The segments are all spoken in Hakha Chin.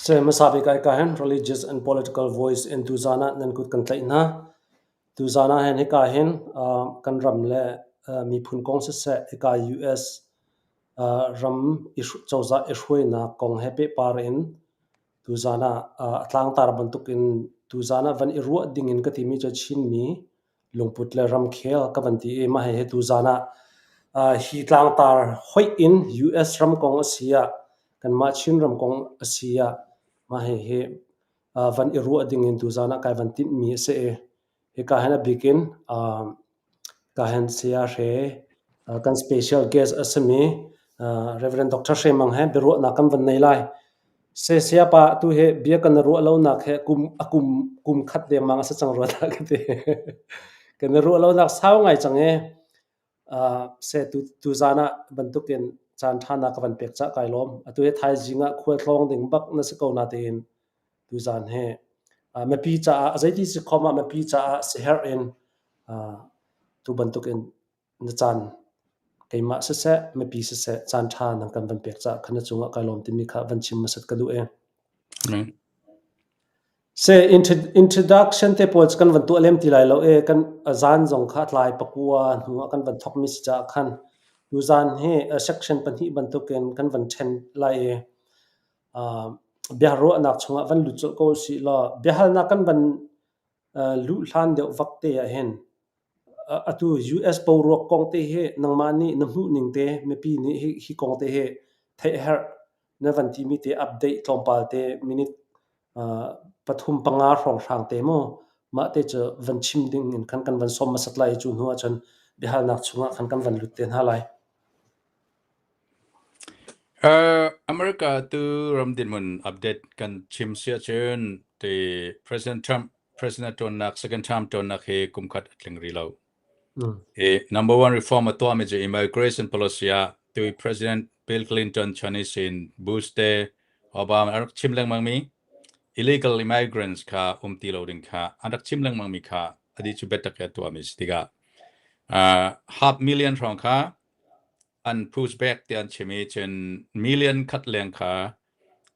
Se hmasa bik ai ka hin religious and political voice in tuzaan ah nan kut kan tlaih hna. Tuzaan ah hin hika hin kan ram le miphun kong siseh, hika US ram cozah i hruainak kong he pehpar in tuzaan ah a tlangtar bantukin tuzaan ah van i ruah ding in ka timi cu Chinmi lungput le ramkhel ka van ti i mah hihi tuzaan ah hi tlangtar hoih in US ram kong a si ah kanmah Chin ram kong a si ah mah hihi van i ruah ding in tuzaan ah kai van timhmi a si i hika hin a bik in ka hin Saya Hre kan special guest a simi Reverend Dr. Hre Mang he biaruahnak kan van nei lai. Sayapa tu hi bia kan ruah lonak he kum a kum kum khat dengmang a si cang rua dah ka ti. Kan i ruah lonak sau ngai cang i se tu tuzaan ah bantukin caan ṭha na ka van pek cah kai lawm. Atu hi thaizing ah khualtlawng ding bak na si ko natein tuzaan hi mipi caah zeiti si khom ah mipi caah siherh in tu bantukin Na caan keimah siseh, mipi siseh caan ṭha nan kan van pek caah khan na cungah kai lawm timi kha van chim hmasat ka duh e. Amen. Se introduction te pawl cu kan van tuah lem ti lai lo e kan zan zong kha tlai pakua hnu ah kan van thok mi si caah khan tu zan hi section pahnih bantukin kan van ṭhen lai i biaruahnak chungah van lut colh ko usih law biahalnak kan van luh hlan deuh vak te ah hin Atu US boruak kong te hi nangmah nih na hmuhning te mipi nih hi kong te hi theih a herh na van timi te update tlawmpal te minute pathum panga hrawnghrang te mu mah te cu van chim ding in khan kan van sawm hmasat lai i cu hnu ahcun biahalnak chungah khan kan van lut te hna lai. America tu ram dinhmun update kan chim si ahcun ti President Trump president ṭuannak second term ṭuannak hi kum khat a tling rih lo. I number one reform a tuahmi cu immigration policy ah tui President Bill Clinton chan i sin Bush te Obama an rak chim lengmangmi illegal immigrants kha um ti lo ding kha an rak chim lengmangmi kha adi cu biatak a tuahmi si tikah half million hrawng kha an push back ti an chim i cun million khat leng kha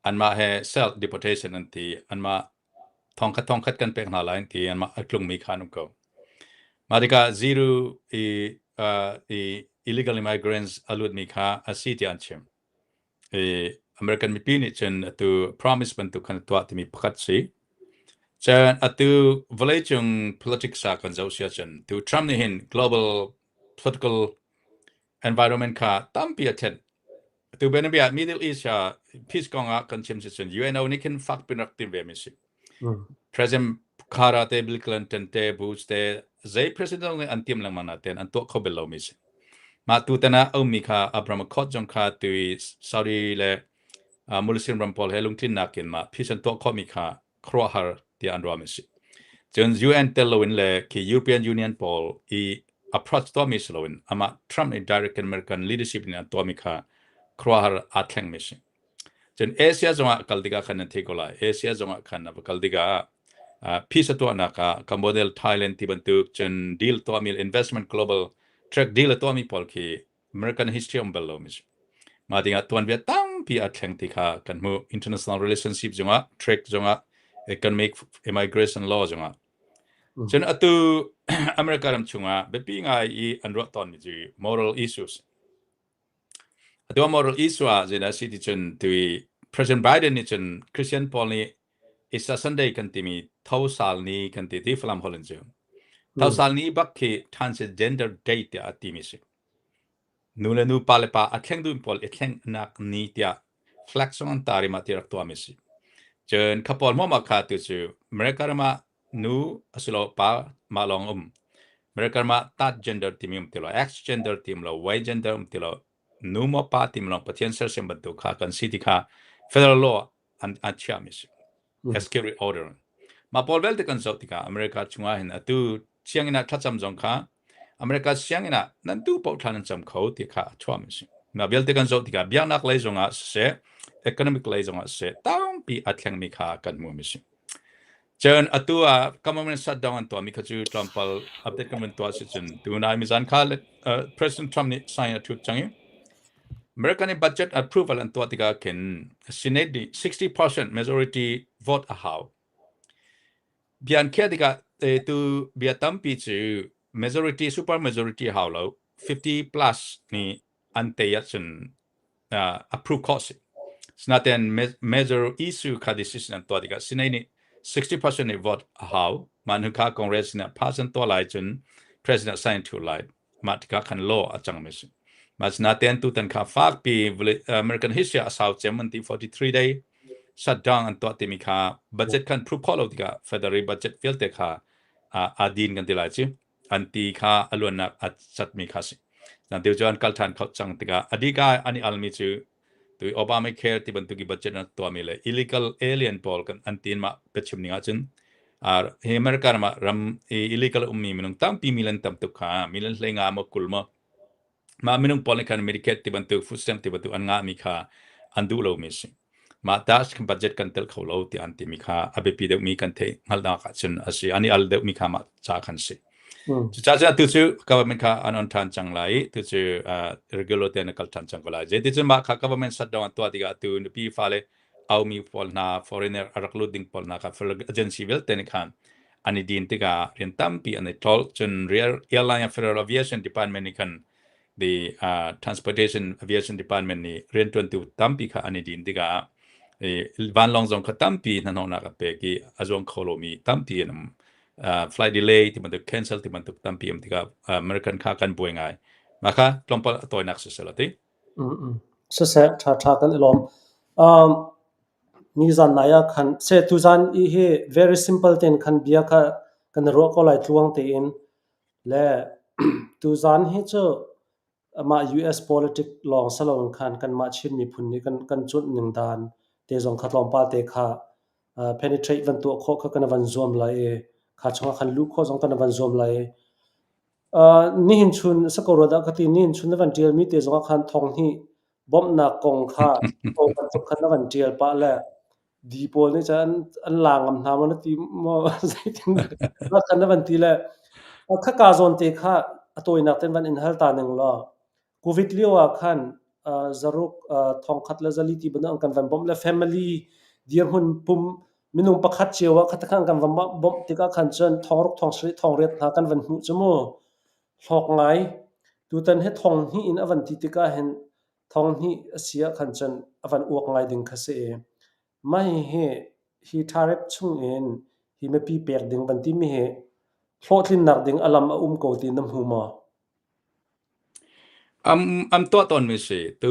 anmah he self deportation an ti anmah thongkhat thongkhat kan pek hna lai an ti anmah a tlungmi kha an um ko mah tikah zero i i illegal immigrants a lutmi kha a si tiah an chim i American mipi nih cun atu promise bantuk khan tuah timi pakhat si cun atu vawleicung politics ah kan zoh si ahcun tu Trump nih hin global political environment kha tampi a thlen. Atu bianabia Middle East ah peace kong ah kan chim si cun UNO nih khin fak pin rak tim ve mi si. President Carter te Bill Clinton te Bush te zei president nih an tim lengmang na ten an tuah kho bel lo mi si. Mah tu tan ah ummi kha Abraham Accord zong kha tui Saudi le Muslim ram pawl he lungtlinnak in mah peace an tuah khawh mi kha khuaruahhar tiah an ruahmi a si. Cun UN tel loin le khi European Union pawl i approach tuahmi si loin amah Trump nih direct American leadership in an tuahmi kha khuaruahhar aa thlengmi a si. Cun Asia zongah kal tikah khan nan thei ko lai. Asia zongah khan a va kal tikah peace a tuahnak ah Cambodia, Thailand ti bantuk cun deal tuahmi investment global track deal a tuahmi pawl khi American history um bal lomi si. Mah dingah tuanbia tampi a thleng ti kha kan hmuh. International relationship zongah, trade zongah, economic immigration law zongah. Cun atu America ram chungah biapi ngai i an ruah tawnmi cu moral issues. Atu moral issue ah zeidah si ti cun tui President Biden nih cun Christian pawl nih Easter Sunday kan timi Thosal ni kan ti ti Falam holh in cu. Thosal ni bak khi transgender day tiah a timi si. Nu le nu, pa le pa a thleng duhmi pawl i thlengnak ni tiah flag zong an tar i mah ti rak tuahmi a si. Cun kha pawl hmuahmah kha tu cu America ram ah nu asilo pa mah lawng um. America ram ah tat gender timi um ti lo, X gender ti um lo, Y gender um ti lo, nu maw pa timi lawng Pathian sersiam bantuk kha kan si ti kha federal law an an chiahmi a si. Executive order. Mah pawl vialte kan zoh tikah America chungah hin atu sianginn ah thlacam zong kha America sianginn ah nan tu paoh thla nan cam kho ti kha a chuahmi a si. Mah vialte kan zoh tikah biaknak lei zongah siseh, economic lei zongah siseh, tampi a thlengmi kha kan hmuhmi a si. Cun atu ah government shutdown an tuahmi kha cu tlawmpal update kan vun tuah si cun tunai mizan kha President Trump nih sign a thut cang i. American nih budget approval an tuah tikah khin Senate nih 60% majority vote a hau. Bia an khiah tikah tu bia tampi cu majority super majority hau lo 50 plus nih an tei ahcun approve khawh si. Sinain major issue kha decision an tuah tikah Senate nih 60% nih vote a hau. Mah hnu kha Congress nih pass an tuah lai cun President sign thu lai. Mah tikah khan law a cangmi si. Mah sinain tutan kha fakpi American history a sau cem an ti 43 day shutdown an tuah timi kha budget khan approve khawh lo tikah federal budget vialte kha aa din kan ti lai ci. An ti kha a luannak a catmi kha si. Nan tu cu an kal ṭhan kho cang tikah a dika an i almi cu tu Obamacare ti bantuk i budget an tuahmi le illegal alien pawl kan an tin mah biachim ning ahcun hi America ram ah ram illegal ummi minung tampi million tam tuk kha million hlei nga maw 20 maw mah minung pawl nih khan Medicaid ti bantuk food stamp ti bantuk an ngahmi kha an duh lomi a si. Mah tax budget kan tel kho lo tiah an timi kha a biapi deuhmi kan theih hngalhnak ahcun a si. An i al deuhmi kha mah ca khan si. Cucaah cun atu cu government kha an on ṭhan cang lai i tu cu regular tein a kal ṭhan cang ko lai. Zeiticun mah kha government shutdown an tuah tikah atu nupi fale aumi pawl hna foreigner a rak lut ding pawl hna kha agency vialte nih khan an i din tikah rian tampi an i tlolh. Cun airline Federal Aviation Department nih khan the Transportation Aviation Department nih rianṭuantu tampi kha an i din tikah vanlawng zong kha tampi hnahnawhnak a pek i a zuang kho lomi tampi an um. Flight delay ti bantuk cancel ti bantuk tampi um tikah American kha kan buai ngai. Mah kha tlawmpal a tawinak siseh ti. Siseh, ṭha kan i lawm. Nizan nai ah khan seh tuzan i hi very simple tein khan bia kha kan i ruah ko lai tluang tein. Le tuzan hi cu amah US politic lawng si loin khan kanmah Chin miphun nih kan cuanh ning dan te zong kha tlawmpal te kha penetrate van tuah khawh kha kan van zuam lai i kha chungah khan luh khawh zong kan van zuam lai i Nihin chun a si ko rua dah ka ti. Nihin chun na van ṭialmi te zongah khan thong hnih bawmhnak kong kha aw bantuk khan na van ṭial pah le di pawl nih cun an la ngam hna maw na ti maw zeitin dah khan na van ti le khaka zawn te kha a tawinak ten van in hal ta ning law Covid lio ah khan zaruk thongkhat le zali ti bantuk an kan van bawmh le family dirhmun pum minung pakhat cio ah khatakhan kan van bawmh tikah khan cun thongruk 7 thongriat hna kan van hmuh cu mu hlawk ngai. Tutan hi thong hnih in a van ti tikah hin thong hnih a si ah khan cun a van uak ngai ding kha si i mah hihi hi tharep chung in hi mipi pek ding van timi hi hlawhtlinnak ding a lam a um ko ti na hmu maw? An tuah tawnmi si. Tu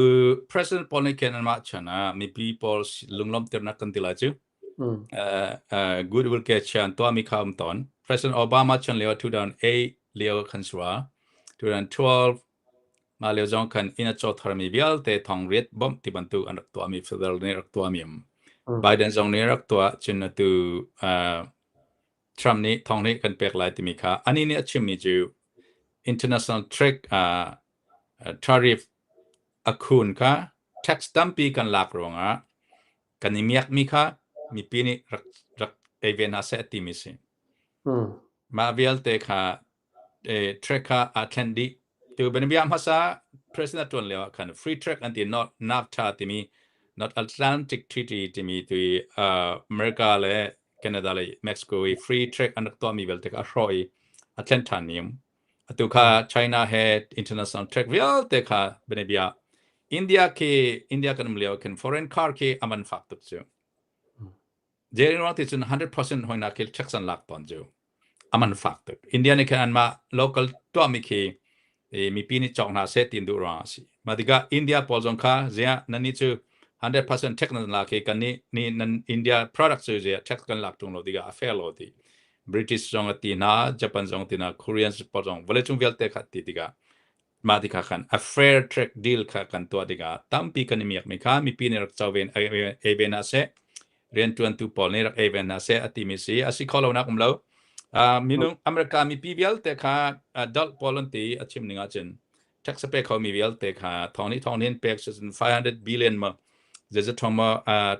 President pawl nih khin anmah chan ah mipi pawl lunglawmhternak kan ti lai cu. Goodwill gesture an tuahmi kha um tawn. President Obama chan lio 2008 lio khan sua 2012 mah lio zong khan inn a caw tharmi vialte thong riat bawmh ti bantuk an rak tuahmi federal nih rak tuahmi um. Biden zong nih rak tuah cun atu Trump nih thong nih kan pek lai timi kha anih nih a chimmi cu international trade tariff a khun kha tax tampi kan lak ruangah kan i miakmi kha mipi nih rak rak ei ve hna seh timi si. Mah vialte kha trade kha aa thlen dih. Tu bianabia hmasa president tuan lio ah khan free trade an ti not NAFTA timi North Atlantic Treaty timi tu America le Canada le Mexico i free trade an rak tuahmi vialte kha a hrawh i a thlen ṭhan mi um. Atu kha China he international trade vialte kha bianabia India khi India kan um lio khin foreign car khi a man fak tuk cu. Jerry ruang ti cun 100% hoina khi tax an lak tawn cu. A man fak tuk. India nih khan anmah local tuahmi khi mipi nih cawk hna seh tiin duh ruangah a si. Mah tikah India pawl zong kha ziah nan nih cu 100% tax nan lak i kan nih nih nan India product cu ziah tax kan lak ṭung lo tikah a fair lo ti. British zong a ti hna, Japan zong ti hna, Korean pawl zong vawleicung vialte kha ti tikah mah tikah khan a fair trade deal kha kan tuah tikah tampi kan i miakmi kha mipi nih rak co ve ei ve hna seh rianṭuantu pawl nih rak ei ve hna seh a timi si a si kho lonak um lo. Minung America mipi vialte kha adult pawl an ti a chim ning ahcun tax a pe khomi vialte kha thong nih thong nih pek cun 500 billion ma zeizat thong ma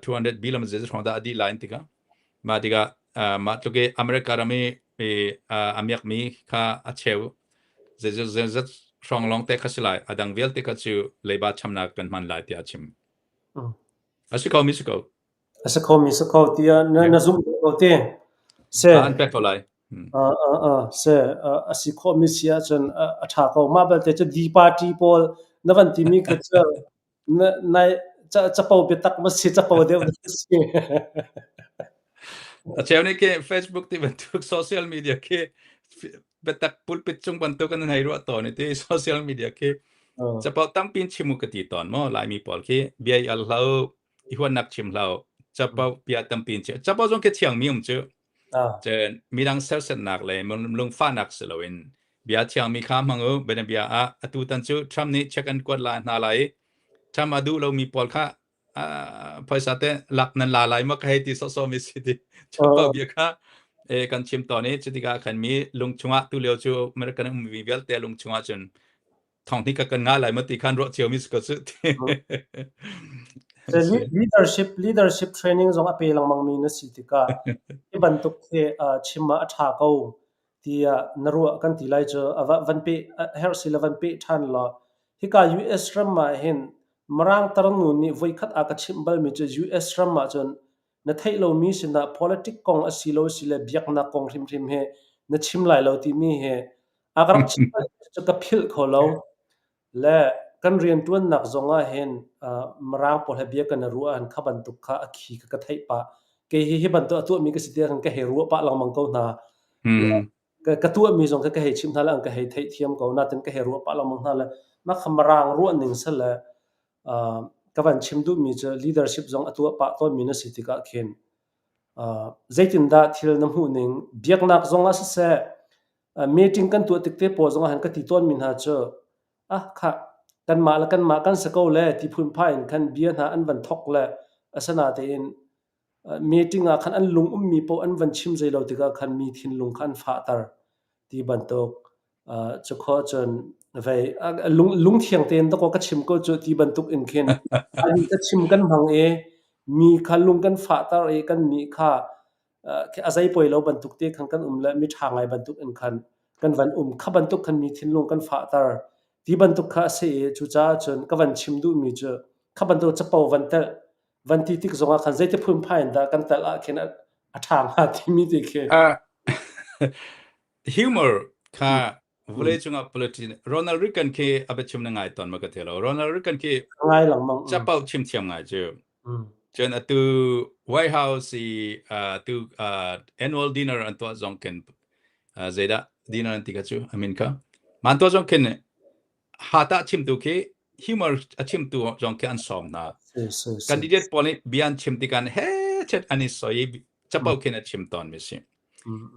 200 billion ma zeizat thong dah a dih lai tikah mah tikah mah tluk i America ram i a miakmi kha a cheu zeizat zeizat hrawng lawng te kha si lai. A dang vialte kha cu leiba chamnak kan hman lai tiah a chim. A si ko mi si ko. A si kho mi si kho tiah na zumh ko ti. Se. An pek ko lai. Se a si khawh mi si ahcun a ṭha ko. Mah belte cu D party pawl na van timi kha cu nai capo biatak ma si capo deuh na si. A cheu nih khi Facebook ti bantuk social media khi biatak pulpit cung bantuk an hei ruah tawn i ti social media khi capo tampi in chim u ka ti tawn maw Laimi pawl khi bia i al hlah i huatnak chim hlah capo bia tampi in chim capo zong khi thiang mi um cu cun midang sersetnak le lungfahnak si loin bia thiangmi kha hmang u bianabia ah atu tan cu Trump nih check an kuat la hna lai Trump a duh lomi pawl kha phaisa te lak nan la lai ma ka hei ti sawsawh mi si ti capo bia kha e kan chim tawn i cutikah khan mi lung chungah tu lio cu American ummi vialte lung chungah cun thong hi ka kan nga lai ma ti khan ruah cio mi si ko cu. Leadership leadership training zong a pe lengmang mi na si tikah hi bantuk hi chim ah a ṭha ko tiah na ruah kan ti lai cu a van pe herh si le van pe ṭhan law hika US ram ah hin Mirang tarnu nih voikhat a ka chimh balmi cu US ram ah cun na theih lomi sinah politic kong a si lo si le biaknak kong hrimhrim hi na chim lai lo timi hi a ka rak chimh cu ka philh kho lo. Le kan rianṭuannak zong ah hin Mirang pawl he bia kan i ruah ahhin kha bantuk kha a khi kha ka theih pah. Kei hi hi bantuk a tuahmi ka si tiah khan ka hei ruah pah lengmang ko hna. Ka tuahmi zong kha ka hei chimh hna le an ka hei theihthiam ko. Nain ka hei ruah pah lengmang hna le mah kha Mirang ruah ning sal le ka van chim duhmi cu leadership zong a tuah pah tawnmi na si tikah khin zeitindah thil na hmuh ning biaknak zong ah siseh meeting kan tuah tik te pawl zong ah hin ka ti tawnmi hna cu ah khah kanmah le kanmah kan si ko le ti phunphai in khan bia hna an van thok le asinatein meeting ah khan an lung ummi paoh an van chim zei lo tikah khan mi thinlung kha an fahter ti bantuk cu khawh cun vei lungthiang tein dakaw ka chim ko cu ti bantuk in khin ani ka chim kan hmang i mi kha lung kan fahter i kan mi kha a zei poi lo bantuk te khan kan um le mi ṭha ngai bantuk in khan kan van um kha bantuk khan mi thinlung kan fahter ti bantuk kha a si i cucaah cun ka van chim duhmi cu kha bantuk capo van telh van ti tik zongah khan zeiti phunphai in dah kan telh ah khin a ṭha hnga timi ti khi Humor kha vawlei cungah politician Ronald Reagan khi a biachim na ngai tawn ma ka thei lo. Ronald Reagan khi ngai lengmang. Capo chim thiam ngai cu. Cun atu White House i tu annual dinner an tuah zong khin zeidah dinner an ti kha cu a min kha man tuah zong khin hata chimtu khi humor a chimtu zong khi an sawm hna. Candidate pawl nih bia an chim tikah he chet an i soi i capo khin a chim tawn mi si.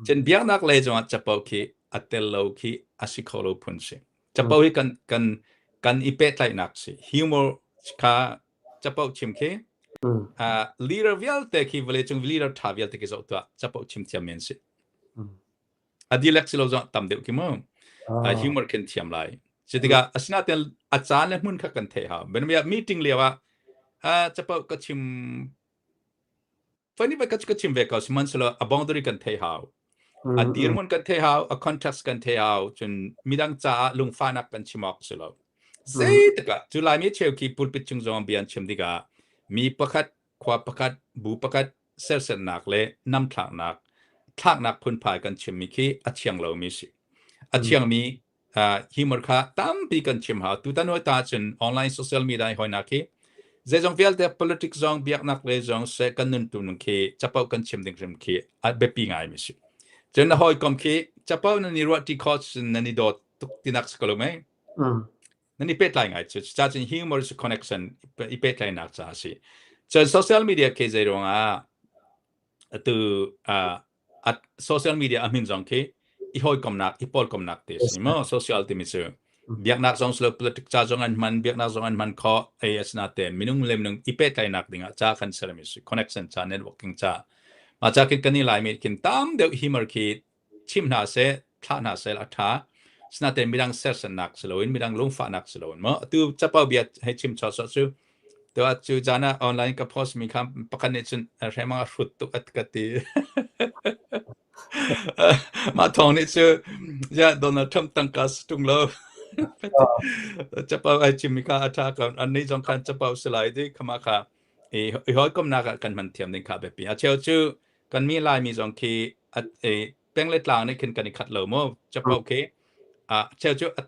Cun biaknak lei zongah capo khi a tel lo khi a si kho lo phun si. Capo hi kan i pehtlaihnak si. Humor kha capo chim khi leader vialte khi vawleicung leader ṭha vialte khi zoh tuah capo chim thiam men si. A dialect si lo zong tam deuh khi mu. Humor khin thiam lai. Cutikah asinain a caan le hmun kha kan theih hau. Benamia meeting lio ah capo ka chim Funny ka chim ve ko sihmanhsehlaw a boundary kan thei hau. A dirhmun kan thei hau, a context kan thei hau, cun midang caah lungfahnak kan chim awk si lo. Zeitikah cu Laimi cheu khi pulpit chung zong bia an chim tikah mi pakhat, khua pakhat, bu pakhat sersetnak le namthlaknak, thlaknak phunphai kan chimmi khi a thiang lomi si. A thiangmi humor kha tampi kan chim hau. Tutan hoi ta cun online social media i hoinak hi zeizong vialte politics zong biaknak le zong se kan nun tu khi capo kan chim ding hrim khi a biapi ngai mi si. Cun na hawikom khi capo nan i ruah ti kho cun nan i dawt tuk tinak si ko lo mei? Nan i pehtlai ngai cu. Ca cun humor is connection i pehtlainak ca a si. Cun social media khi zei ruangah atu social media a min zong khi i hawikomnak i pawlkomnak te si mo social timi cu biaknak zong silo politic ca zong an hman biaknak zong an hman kho ei asina te minung le minung i pehtlaihnak dingah ca kan sermi si connection ca networking ca ma ca kin kan i laimi kin tam deuh humor khi chim hna seh thlah hna seh a tha sinatein midang sersannak si loin midang lungfahnak si loin maw atu capo bia hei chim chaw sawh cu to cu zan ah online ka post mi kha pakhat nih cun hremang a hrut tuk at ka ti mah thawng nih cu ya Donald Trump tangka si tung lo. Capo ai chimmi kha a ṭha ko. Annih zong khan capo si lai ti khama kha i i hawikomhnak ah kan hman thiam ding kha a biapi. A cheu cu kan mi Laimi zong khi a i peng le tlang nih khin kan i khat lo mu. Capo khi a cheu cu a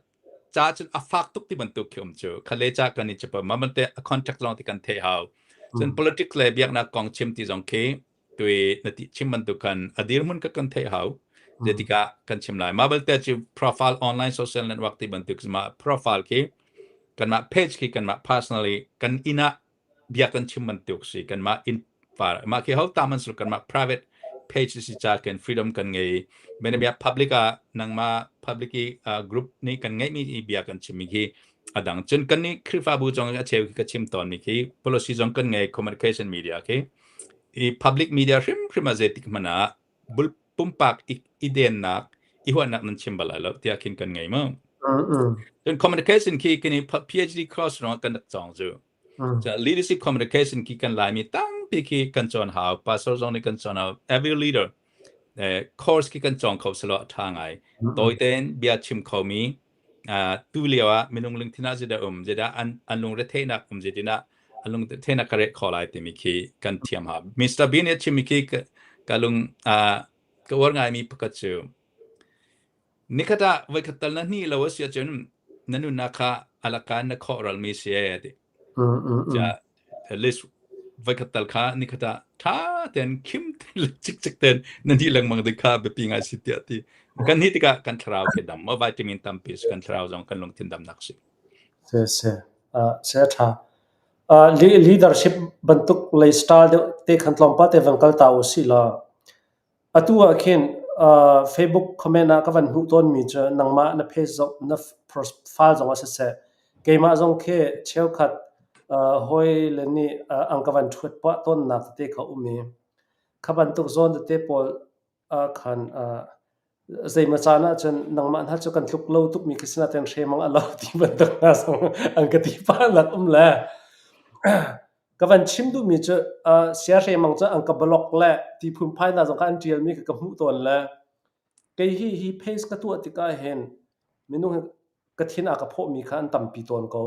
ca cun a fak tuk ti bantuk khi um cu. Khale ca kan i capo ma bante a contact zong ti kan theih hau. Cun politics le biaknak kong chim ti zong khi tui na ti chim bantuk khan a dirhmun ka kan theih hau. Zetikah kan chim lai. Mah balte cu profile online social network ti bantuk ma profile khi kanmah page khi kanmah personally kan inn ah bia kan chim bantuk si kanmah inn par mah khi ho ta man sul kanmah private page si cha kan freedom kan ngei mena bia public ah nangmah public i group nih kan ngeih mi bia kan chim mi khi adang cun kan nih Khrihfabu zong a cheu khi ka chim tawn mi khi policy zong kan ngei communication media khi i public media hrimhrim ah zeitik hmanh ah bul pumpak i, i dennak i huatnak nan chim bal lai lo tiah khin kan ngei mu. Cun communication khi kini PhD course rong kan rak cawng cu. Leadership communication khi kan Laimi tampi khi kan cawn hau. Pastor zong nih kan cawn hau. Every leader course khi kan cawng kho selo a tha ngai. Tawi tein bia chim khomi tu lio ah minung lungthin ah zeidah um zeidah an an lungretheihnak um zeitinah an lungretheihnak ka reh kho lai timi khi kan thiam hau. Mr. Bean nih a chimmi khi ka lung ka uar ngaimi pakhat cu nikhat ah voikhat tal na hni lo a si ahcun na nunnak kha alaka na khawh ralmi si e ti. At least voikhat tal kha nikhat ah ṭha tein khim tein le cikcek tein na nih lengmang ding kha biapi ngai si tiah ti. Kan nih tikah kan thlarau khi dam maw vitamin tampi si kan thlarau zong kan lungthin damnak si. Se se se ṭha. Leadership bantuk lei style deuh te khan tlawmpal te van kal ta u si law Atu ah khin Facebook comment ah ka van hmuh tawnmi cu nangmah na page zong na profile zongah siseh, keimah zong khi cheukhat hawile nih an ka van ṭhuat pah tawnnak tete kha a um i kha bantuk zawn tete pawl ah khan zeimaw caan ahcun nangmah hna cu kan tluk lo tukmi khi si nain hremang a lo ti bantuk hna zong an ka ti pahnak um le Ka van chim duhmi cu siahremang cu an ka block le ti phunphai hna zong kha an ṭialmi kha ka hmuh tawn le kei hi hi page ka tuah tikah hin minung hi ka thin a ka phawhmi kha an tampi tawn ko.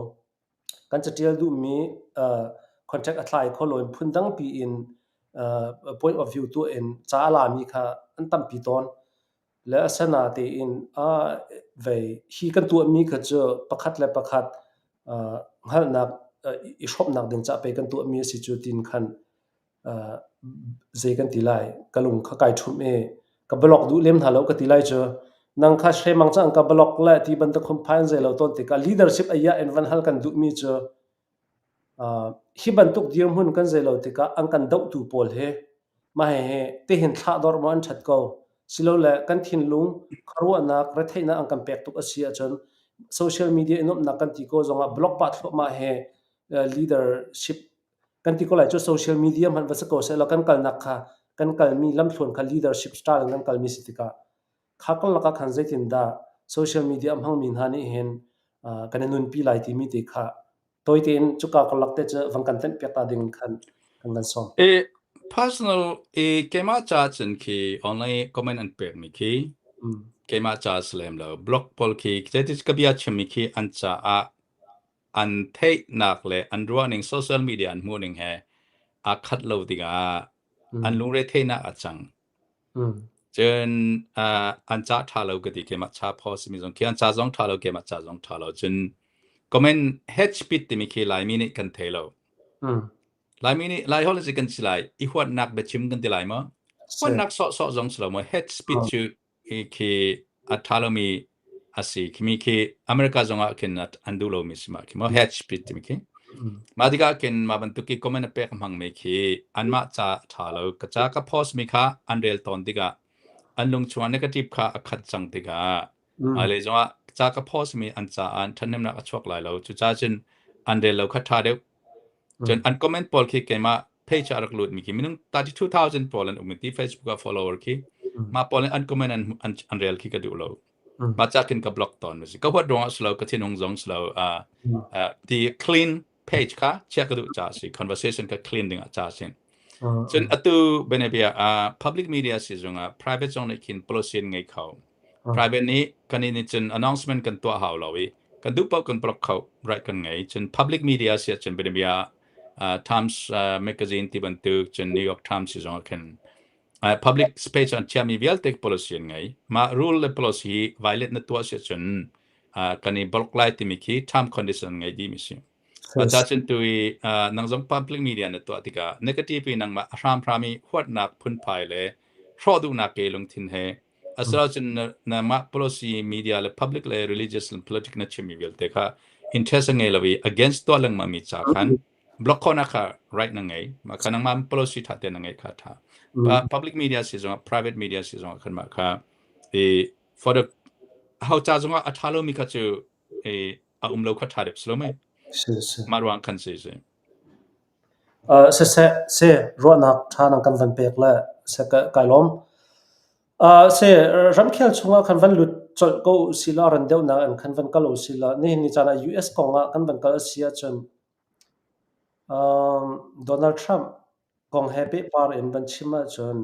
Kan caṭial duhmi contract a thlai kho loin phundang piin point of view tuah in ca a lami kha an tampi tawn. Le asinatein vei hi kan tuahmi kha cu pakhat le pakhat hngalhnak i hrawmhnak ding caah pei kan tuahmi a si cu tiin khan zei kan ti lai ka lung kha kai ṭhumh i ka block duh lem hna lo ka ti lai cu. Nang kha hremang cu an ka block le ti bantuk phunphai an zei lo tawn tikah leadership a iah in van hal kan duhmi cu Hi bantuk dirhmun kan zei lo tikah an kan dohtu pawl hi mah hihi tihin thlahdorh maw an ṭhat ko, silole kan thinlung khuaruahnak retheihnak an kan pek tuk a si ahcun social media i nuamhnak kan ti ko zongah block pah thluahmah hi leadership kan ti ko lai cu social media hmanh va si ko sehlaw kan kalnak kha kan kalmi lamthluan kha leadership style in kan kalmi si tikah kha karlak ah khan zeitindah social media a hmangmi hna nih hin kan i nunpi lai timi te kha tawi tein cuka karlak te cu van kan tenh piak ta ding khan kan van sawm. E personal e keimah ca cun khi online comment an pek mi khi keimah ca si lem lo blog pawl khi zeitis ka bia chim mi khi an caah an theihnak le an ruahning social media an hmuhning he aa khat lo tikah an lungre theihnak a cang. Cun an ca ṭha lo ka ti keimah cha phaw simi zong khi an ca zong ṭha lo keimah ca zong ṭha lo cun comment hate speech timi khi Laimi nih kan thei lo. Laimi nih Laiholh si kan si lai i huatnak biachim kan ti lai maw? Huatnak sawhsawh zong si lo maw? Hate speech cu khi a ṭha lomi a si. Khimi khi America zong ah khin an duh lomi si ma khi maw? Hate speech timi khi. Mah tikah khin mah bantuk i comment a pek hmangmi khi anmah ca ṭha lo. Ka ca ka post mi kha an rel tawn tikah an lung chungah negative kha a khat cang tikah hmailei zongah ca ka post mi an caah ṭhathnemnak a chuak lai lo. Cucaah cun an rel lo kha ṭha deuh. Cun an comment pawl khi keimah page ah rak lut mi khi minung 32,000 pawl an um ti Facebook ah follower khi mah pawl an comment an an, an rel khi ka duh lo. Mah ca khin ka block tawn si. Ka huat ruangah si lo, ka thinhung zong si lo. Ti clean page kha chia ka duh ca si. Conversation ka clean ding ah ca si. Cun atu benebia public media si zongah private zong nih khin policy an ngei kho. Private nih kan in cun announcement kan tuah hau lo i. Kan duh paoh kan block kho, right kan ngei. Cun public media si ahcun bianabia Times Magazine ti bantuk, cun New York Times si zong ah khin public space an chiahmi vialte policy an ngei. Mah rule le policy hi violate na tuah si ahcun kan i block lai timi khi term condition an ngei dihmi si. Mah cun tu i nang zong public media na tuah tikah negative i nangmah a hramhram i huatnak phunphai le hrawh duhnak ke lungthin he asilo cun na mah policy media le public le religious and politics na chimmi vialte kha interest a ngei lo i against tuah lengmang mi ca khan block khawhnak kha right na ngei. Mah kha nangmah policy tha te na ngei kha tha. Public media si zongah private media si zongah khan mah kha i for the ho ca zongah a tha lomi kha cu a um lo kha ṭha deuh si lo mei? Si si. Mah ruang khan si si. Siseh, si ruahnak ṭha nang kan van pek le se kai lawm. Se ramkhel chungah khan van lut colh ko si la ran deuhnak in khan van kal u si la nihin ni caan ah US kong ah kan van kal a si ahcun Donald Trump kong he pehpar in van chim ahcun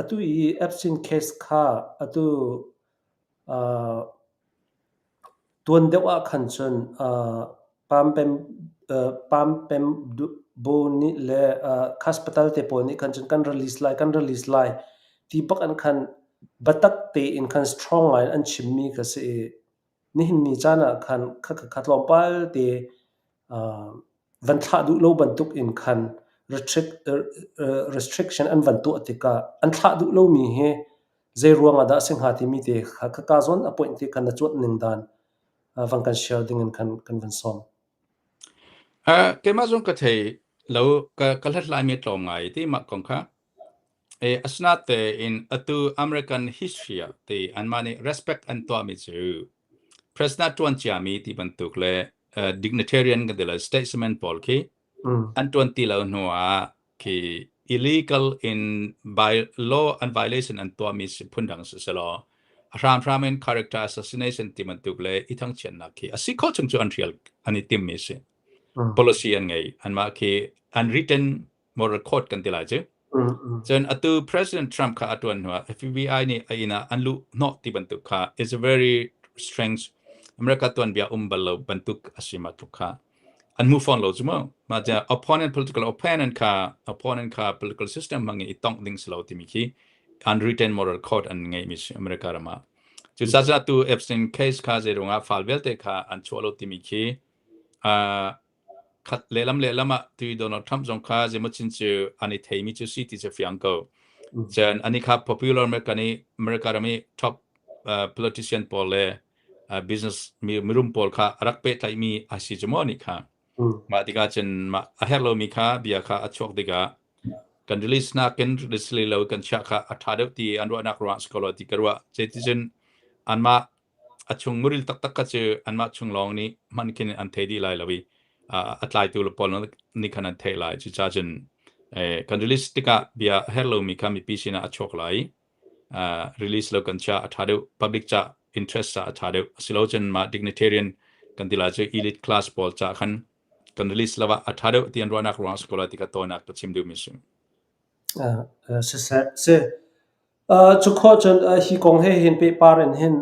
atu i Epstein case kha atu Tuan deuh ah khan cun Pam Bu nih le hospital te pawl nih khan cun kan release lai, kan release lai ti bak an khan biatak tein khan strong ngai in an chimmi kha si i nihin ni caan ah khan khakha tlawmpal te van thlah duh lo bantuk in khan restriction an van tuah tikah an thlah duh lomi hi zei ruang ah dah a si hnga timi te kha khaka zawn a point te khan na cuanh ning dan van kan share ding in khan kan van sawm. Keimah zong ka thei lo ka ka hlathlaimi a tlawm ngai ti mah kong kha. E asinatein atu American history ah ti anmah nih respect an tuahmi cu president ṭuan ciami ti bantuk le dignitarian kan ti le statesman pawl khi an ṭuan ti lo hnu ah khi illegal in by law and violation an tuahmi si phundang si selaw a hramhram in character assassination ti bantuk le i thangchiatnak khi a si khawh chung cu an hrial an i timmi si. Policy an ngei. Anmah khi unwritten moral code kan ti lai cu. Cun atu President Trump kha a tuan hnuah FBI nih a inn ah an luh hnawh ti bantuk kha is a very strange America tuanbia um bal lo bantuk a si ma tluk kha an hmu fawn lo cu mu mah ca opponent political opponent kha opponent kha political system hmang in i tongh ding si lo timi khi unwritten moral code an ngeimi si America ram ah cu ca tu Epstein case kha zei ruangah file vialte kha an chuah lo timi khi Khat lehlam lehlam ah tui Donald Trump zong kha zeimawchin cu an i theimi cu si ti cu fiang ko. Cun ani kha popular American i America ram i top politician pawl le business mirum pawl kha a rak pehtlaihmi a si cu maw nih kha. Mah tikah cun mah a herh lomi kha bia kha a chuak tikah kan release nakin release lo kan chiah kha a ṭha deuh ti an ruahnak ruangah si ko lo ti ka ruah. Zeiticun anmah A chung muril taktak kha cu anmah chung lawng nih hman khin an thei dih lai lo i a tlaitu pawl nih khan an theih lai. Cucaah cun kan release tikah bia a herh lomi kha mipi sinah a chuak lai. Release lo kan chia a ṭha deuh. Public ca interest ca a ṭha deuh. Asilo cun mah dignitarian kan ti lai cu elite class pawl ca khan kan release lo ah a ṭha deuh ti an ruahnak ruangah si ko lai ti kha tawinak ka chim duhmi si. Siseh, si. Cu khawh cun hi kong he hin pehpar in hin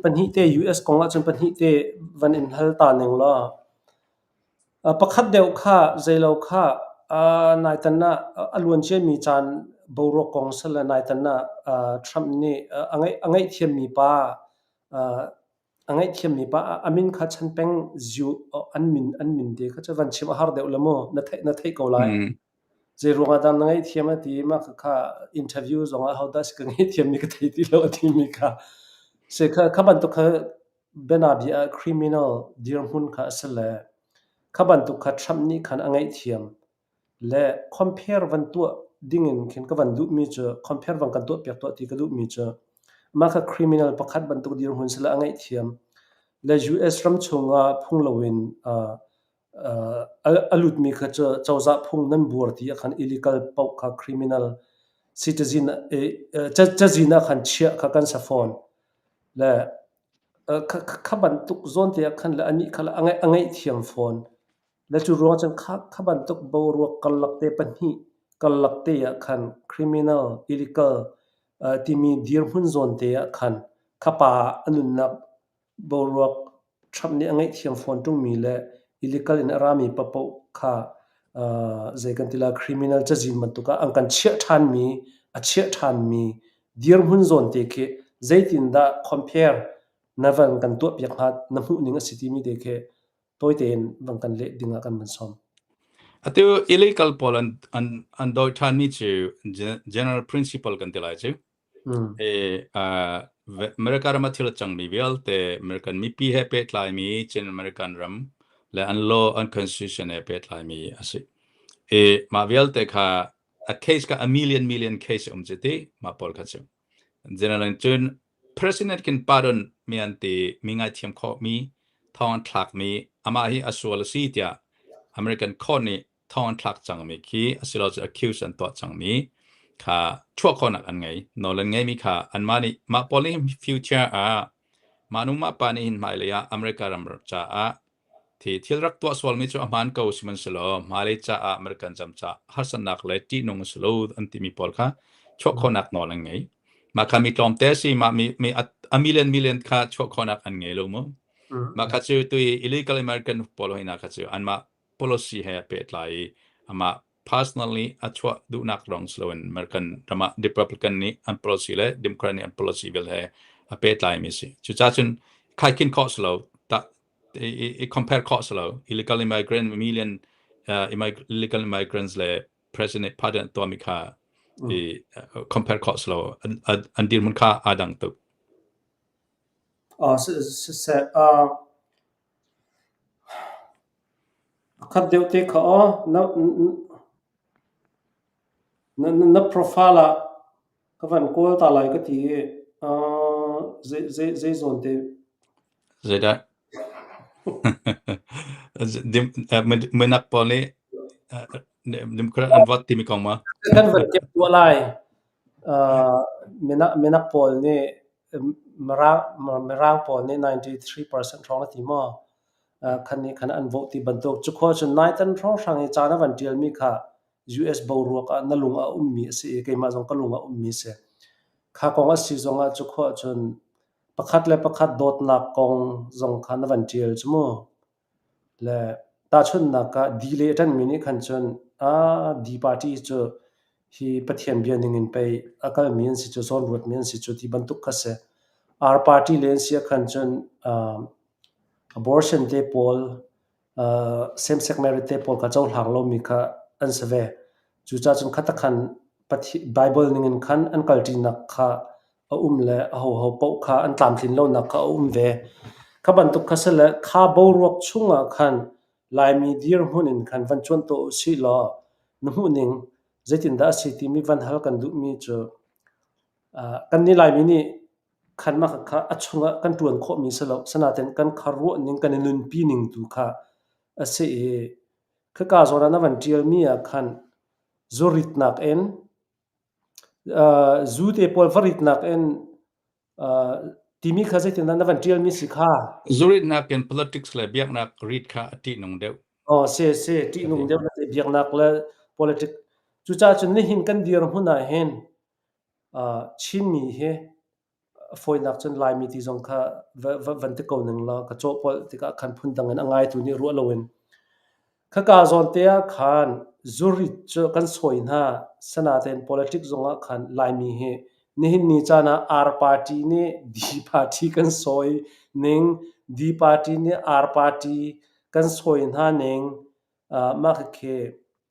pahnih te US kong ahcun pahnih te van in hal ta ning law pakhat deuh kha zeilo kha naitan ah a luan ciami caan boruak kong si le naitan ah Trump nih a ngaihthiammi pa a ngaihthiammi pa a min kha Chan Peng Ziu an min an min te kha cu van chim a har deuh le mu na theih na theih ko lai. Zeiruang ah dah na ngaihthiam a ti i mah khakha interview zong ah hodah si ka ngaihthiammi ka thei ti lo a timi kha si kha kha bantuk kha bianabia ah criminal dirhmun kha a si le kha bantuk kha Trump nih khan a ngaihthiam le compare van tuah dingin khin ka van duhmi cu compare van kan tuahpiak tuah ti ka duhmi cu mah kha criminal pakhat bantuk dirhmun si le a ngaihthiam le US ram chungah phung loin a lutmi kha cu cozah phung nan buar ti ah khan illegal paoh kha criminal citizen cazin ah khan chiah kha kan si fawn. Le kha bantuk zawn te ah khan le anih kha a ngaihthiam fawn. Le cu ruang cun kha bantuk boruak karlak te pahnih karlak te ah khan criminal illegal timi dirhmun zawn te ah khan. Kha pa a nunnak boruak Trump nih a ngaihthiam fawn ṭungmi le illegal in a rami paohpaoh kha zei kan ti lai criminal cazin bantuk ah an kan chiah ṭhanmi, a chiah ṭhanmi dirhmun zawn te khi zeitindah compare na van kan tuahpiak hnga na hmuhning a si timi te khi tawi tein van kan leh ding ah kan van sawm. Atu illegal pawl an dawi ṭhanmi cu general principle kan ti lai cu. America ram ah thil a cangmi vialte American mipi he pehtlaimi Chin American ram le an law an constitution he pehtlaimi a si. I mah vialte kha a case kha a million million case um cu ti mah pawl kha cu. General in cun president kin pardon mi an ti mi ngaithiam khawh mi thong an thlak mi amah hi a sual a si tiah American court nih thong an thlak cangmi khi asilo cu accuse an tuah cangmi kha chuah khawhnak an ngei. Nawl an ngeimi kha anmah nih mah pawl nih future ah mah nu mah pa nih hin hmailei ah America ram caah thi thil rak tuah sualmi cu a hmaan ko sihmanhsehlaw hmailei caah American ram caah harsatnak le ṭihnung a si lo an timi pawl kha chuah khawhnak nawl an ngei. Mah kha mi tlawmte a si mah mi, mi a million million kha chuah khawhnak an ngei lo mu. Mah kha cu tui illegal American pawl hoi hna kha cu anmah policy he pehtlai i amah personally a chuah duhnak lawng si loin American ram ah Republican nih an policy le Democrat nih an policy vial he a pehtlaimi a si. Cucaah cun khaikhin khawh si lo, ta, i, i compare khawh si lo. Illegal immigrant million illegal immigrants le president pardon tuahmi kha i compare khawh si lo. An, an dirhmun kha aa dang tuk. Siseh, Khat deuh te kha aw na profile ah ka van kawl ta lai ka ti i zei zawn te. Zeidah? Minak pawl nih Democrat an vote timi kong ma? Kan van kep tuah lai. Minak pawl nih Mirang pawl nih 93% hrawng na ti maw? Khan nih khan an vote ti bantuk. Cukhua cun naitan hrawnghrang i ca na van ṭialmi kha US boruak ah na lung a ummi a si i keimah zong ka lung a ummi a si. Kha kong a si zongah cukhua cun pakhat le pakhat dawtnak kong zong kha na van ṭial cu mu. Le tahchunhnak ah di le a ṭanmi nih khan cun ah di party cu hi Pathian bia ningin pei a kalmi an si cu, zawnruatmi an si cu ti bantuk kha si. Ar party le an si ah khan cun abortion te pawl, same-sex marriage te pawl kha cohlang lomi kha an si ve. Cucaah cun khatakhan Bible ningin khan an kalṭinak kha a um le ahoho paoh kha an tlamtlin lonak kha a um ve. Kha bantuk kha si le kha boruak chungah khan Laimi dirhmun in khan van cuanh tuah u sih law na hmuhning zeitindah a si timi van hal kan duhmi cu kannih Laimi nih khan mah kha a chungah kan ṭuan khawhmi si lo. Sinain kan kha ruahning kan i nunpi ning tu kha a si i khaka zawn ah na van ṭialmi ah khan zuritnak in Zu te pawl va ritnak in timi kha zeitindah na van ṭialmi si kha? Zuritnak in politics le biaknak rit kha a ṭihnung deuh. Aw si si ṭihnung deuh na ti biaknak le politic. Cucaah cun nihin kan dirhmun ah hin Chinmi hi fawinak cun Laimi ti zong kha van ti ko ning law ka cawhpolh tikah khan phundang in a ngaitu nih ruah loin khaka zawn te ah khan zurit cu kan sawi hna. Sanatein politics zong ah khan Laimi hi nihin ni caan ah R party nih D party kan sawi ning, D party nih R party kan sawi hna ning, mah khikhi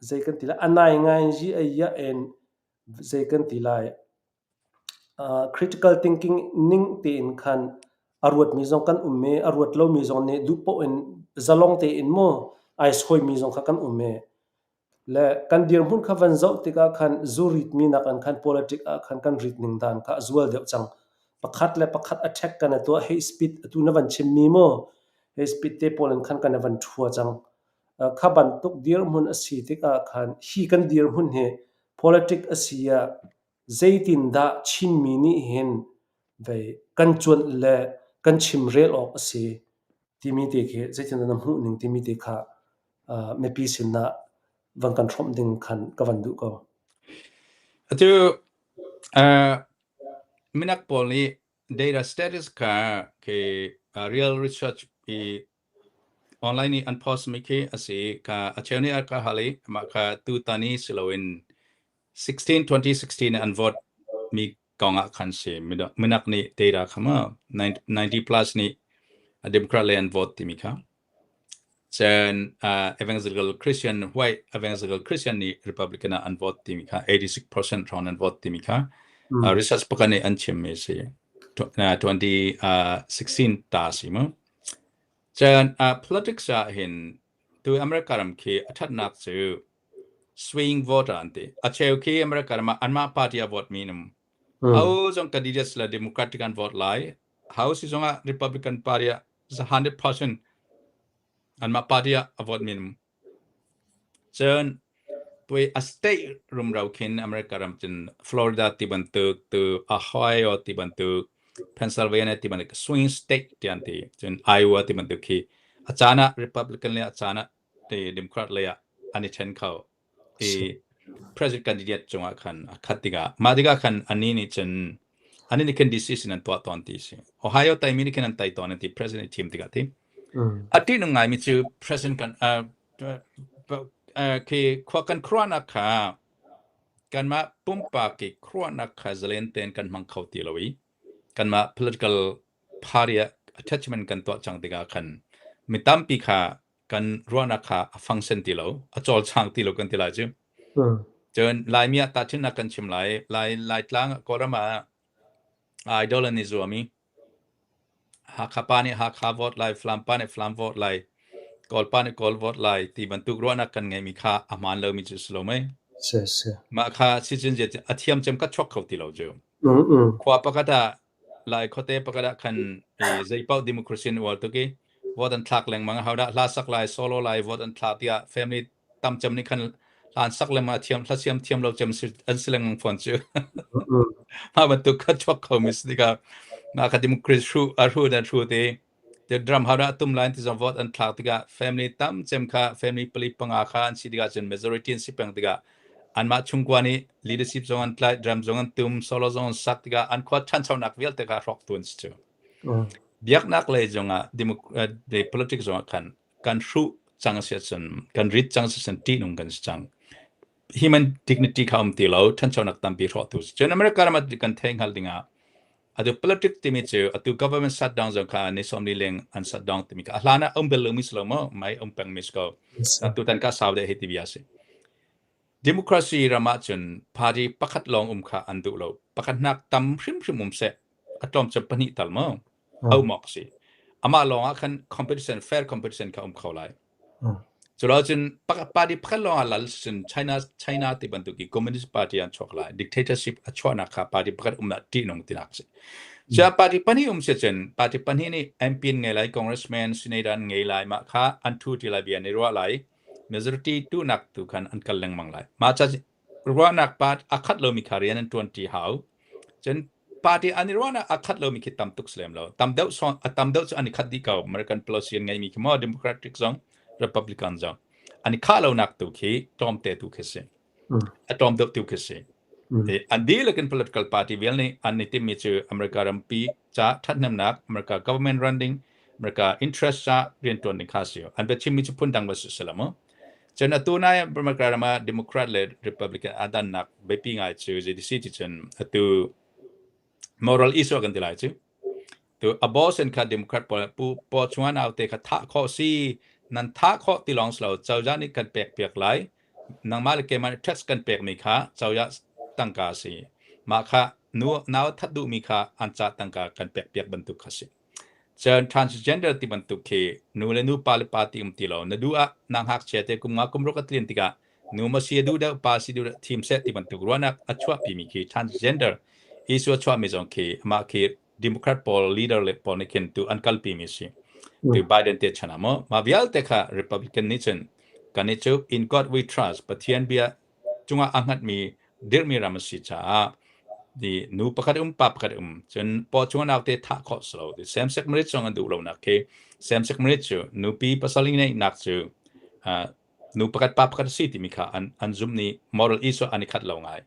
zei kan ti lai, a nai ngai yi a iah in zei kan ti lai. Critical thinking ning tein khan a ruatmi zong kan um i a ruat lomi zong nih duh paoh in zalong tein maw ai sawimi zong kha kan um i le kan dirhmun kha van zoh tikah khan zu ritmi nakin khan politic ah khan kan rit ning dan kha a zual deuh cang. Pakhat le pakhat attack kan i tuah hate speech atu na van chimmi maw hate speech te pawl in khan kan i van ṭhua cang. Kha bantuk dirhmun a si tikah khan hi kan dirhmun hi politic a si ah Zeitindah Chinmi nih hin vei kan cuanh le kan chimrel awk a si timi te khi zeitindah na hmuh ning timi te kha mipi sinah van kan hrawmh ding khan ka van duh ko. Atu minak pawl nih data status kha khi real research i online i an post mi khi a si ka a cheu nih a ka hal i mah kha tutan i si loin 16 2016 an vote mi kong ah khan si minak nih data kha ma 90 plus nih a Democrat le an vote timi kha. Cun Evangelical Christian white Evangelical Christian nih Republican ah an vote timi kha 86% hrawng an vote timi kha research pakhat nih an chimmi si 2016 ta si mu. Cun politics ah hin tu America ram khi a thatnak cu swing voter an ti. A cheu khi America ram ah anmah party a vote mi num. Ho zong candidates le Democratic an vote lai. House zong ah Republican party ah 100% anmah party ah a vote mi num. Cun tui a state rumro khin America ram cun Florida ti bantuk tu Ohio ti bantuk Pennsylvania ti bantuk swing state ti an ti. Cun Iowa ti bantuk khi a caan ah Republican le a caan ah ti Democrat lei ah an i ṭhen kho. I president candidate cungah khan a khat tikah mah tikah khan anih nih cun anih nih khin decision an tuah tawn ti si. Ohio taimi nih khin an tai tawn an ti president i thim tikah ti. A ṭihnung ngaimi cu president kan khi khua kan khuaruahnak kha kanmah pumpak i khuaruahnak kha zalen tein kan hmang kho ti lo i kanmah political party ah attachment kan tuah cang tikah khan mi tampi kha kan ruahnak kha a function ti lo, a cawlcang ti lo kan ti lai cu. Cun Laimi ah tahchunhnak kan chim lai. Lai Laitlang Kawlram ah idol an i zuam i Hakha pa nih Hakha vote lai, Falam pa nih Falam vote lai, Kawl pa nih Kawl vote lai ti bantuk ruahnak kan ngeihmi kha a hmaan lomi cu si lo mei? Si si. Mah kha si cun a thiam cem ka chuak kho ti lo cu. Khua pakhat ah Lai khuate pakhat ah khan i zeipaoh democracy an uar tuk i vote an thlak lengmang. Ahodah hla sak lai, solo lai, vote an thlak tiah family tam cem nih khan hlan sak lengmang a thiam hla siam thiam lo cem an si lengmang fawn cu. Mah bantuk kha chuak kho mi si tikah mah kha democracy hru a hru dan hru te te drum hodah tum lai ti zong vote an thlak tikah family tam cem kha family pali panga kha an si tikah cun majority an si peng tikah anmah chungkua nih leadership zong an tlaih drum zong an tum solo zong an sak tikah an khua ṭhanchonak vialte kha hrawk tu an si cu. Biaknak lei zongah politics zongah khan kan hruh cang si ahcun kan rit cang si ahcun ṭihnung kan si cang. Human dignity kha um ti lo, ṭhanchonak tampi hrawhtu si. Cun America ram ah kan theih hngalh dingah atu politics timi cu atu government shutdown zong kha ni 40 leng an shutdown timi kha a hlan ah um bel lomi si lo maw mai um pengmi si ko. Atu tan ka sau deh hi ti bia si. Democracy ram ahcun party pakhat lawng um kha an duh lo. Pakhat nak tam hrimhrim um seh. A tlawm cem pahnih tal maw? Um awk si. Amah lawng ah khan competition, fair competition kha um kho lai. Cu lo cun party pakhat lawng ah lal cun China China ti bantuk i Communist Party an chuak lai. Dictatorship a chuahnak kha party pakhat um ah ṭihnung tinak si. Cu party pahnih um si cun party pahnih nih MP an ngei lai, congressman, senator an ngei lai, mah kha an ṭhu ṭi lai bia an i ruah lai. Majority tuhnak tu khan an kal lengmang lai. Mah ca ruahnak part a khat lomi kha rian an ṭuan ṭi hau. Cun party an i ruahnak a khat lomi khi tam tuk si lem lo. Tam deuh song a tam deuh cu an i khat dih ko. American policy an ngeimi khi maw Democratic zong Republican zong an i khah lonak tu khi tlawmte tu khi si. A tlawm deuh tu khi si. An dihlak in political party vial nih an i timmi cu America rampi ca ṭhathnemnak, America government running, America interest ca rianṭuan ding kha si. An biachimmi cu phundang va si si lo mu. Cun atu nai America ram ah Democrat le Republican aa dannak biapi ngai cu zeiti si ti cun atu moral issue kan ti lai cu. Tu abortion kha Democrat pawl pu paw chuan au te kha thah khawh si nan thah khawh ti lawng si lo cozah nih kan pek piak lai nangmah le keimah nih tax kan pekmi kha cozah tangka a si mah kha nu nau that duhmi kha an ca tangka kan pek piak bantuk kha si. Cun transgender ti bantuk khi nu le nu pa le pa ti um ti lo na duh ah na ngakchia te kum nga kum ruk a tlin tikah nu ma si a duh deuh pa si duh deuh thim seh ti bantuk ruahnak a chuahpimi khi transgender issue a chuahmi zong khi amah khi Democrat pawl leader le pawl nih khin tu an kalpimi si. Tu Biden te chan ah maw mah vialte kha Republican nih cun kan i cu in God we trust Pathian bia cungah a hngatmi dirhmi ram a si caah di nu pakhat um pa pakhat um cun paw chung naute thah khawh si lo same sex marriage zong an duh lonak khi same sex marriage cu nupi pasal ngeihnak cu nu pakhat pa pakhat si timi kha an an zum ni moral issue an i khat lo ngai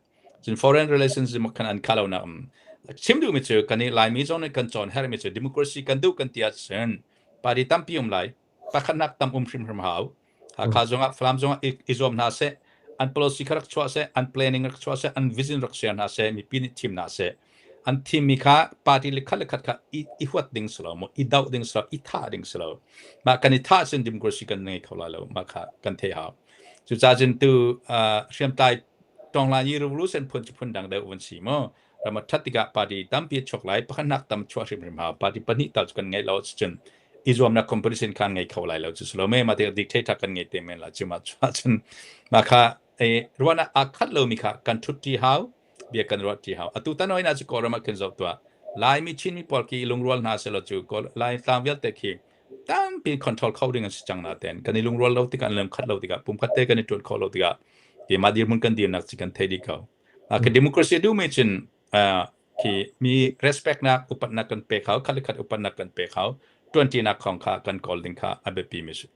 cun foreign relations khan an khah lonak um. Chim duhmi cu kan i Laimi zong nih kan cawn herhmi cu democracy kan duh kan ti ahcun party tampi um lai. Pakhatnak tam um hrimhrim hau. Hakha zongah Falam zongah i zuam hna seh. An policy kha rak chuah seh, an planning rak chuah seh, an vision rak share hna seh, mipi nih thim hna seh. An thimmi kha party le khat le khat kha i huat ding si lo maw, i doh ding si lo, i thah ding si lo. Mah kan i thah cun democracy kan ngei kho lai lo. Mah kha kan theih hau. Cucaah cun tu hriamtlai Tawnglanyi revolution phun cu phun dang deuh vun si mu. Ram a ṭhat tikah party tampi a chuak lai. Pakhatnak tam chuah hrimhrim hau. Party pahnih tal cu kan ngeih lo ahcun i zuamnak competition kha an ngei kho lai lo cu si lo me. Mah tikah dictator kan ngei te men lai cu mah ahcun mah kha ruahnak aa khat lomi kha kan ṭhutṭi hau. Bia kan ruahṭi hau. Atu tan oi na cu Kawlram ah khin zoh tuah. Laimi Chinmi pawl khi i lungrual hna selaw cu Kawl Laitlang vialte khi tampi control kho ding an si cang natein kan i lungrual lo tikah an lungkhat lo tikah pumkhat te kan i ṭuan khawh lo tikah keimah dirhmun kan dirnak ci kan thei dih ko. Ka democracy a duhmi cun khi mi respect nak upatnak kan pek hau, khat le khat upatnak kan pek hau, ṭuanṭinak khong kha kan kawl ding kha a biapi mi si.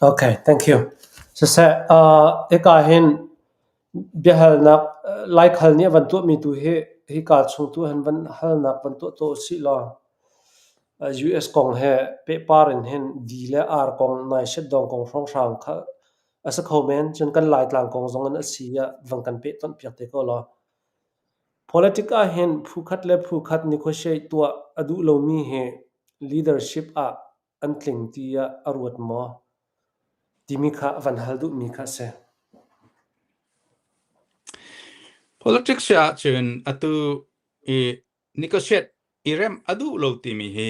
Okay, thank you. Siseh, hika hin biahalnak Laikhal nih a van tuahmi tu hi hika chung tu hin van halnak van tuah tuah usih law US kong he pehpar in hin D le R kong naisetdawng kong hrawnghrang kha a si kho men. Cun kan Laitlang kong zong in a si ah van kan pehtonh piak te ko law. Politic ah hin phu khat le phu khat negotiate tuah a duh lomi hi leadership ah an tling tiah a ruat maw? Timi kha a van hal duhmi kha a si. Politics ahcun atu i negotiate i remh a duh lo timi hi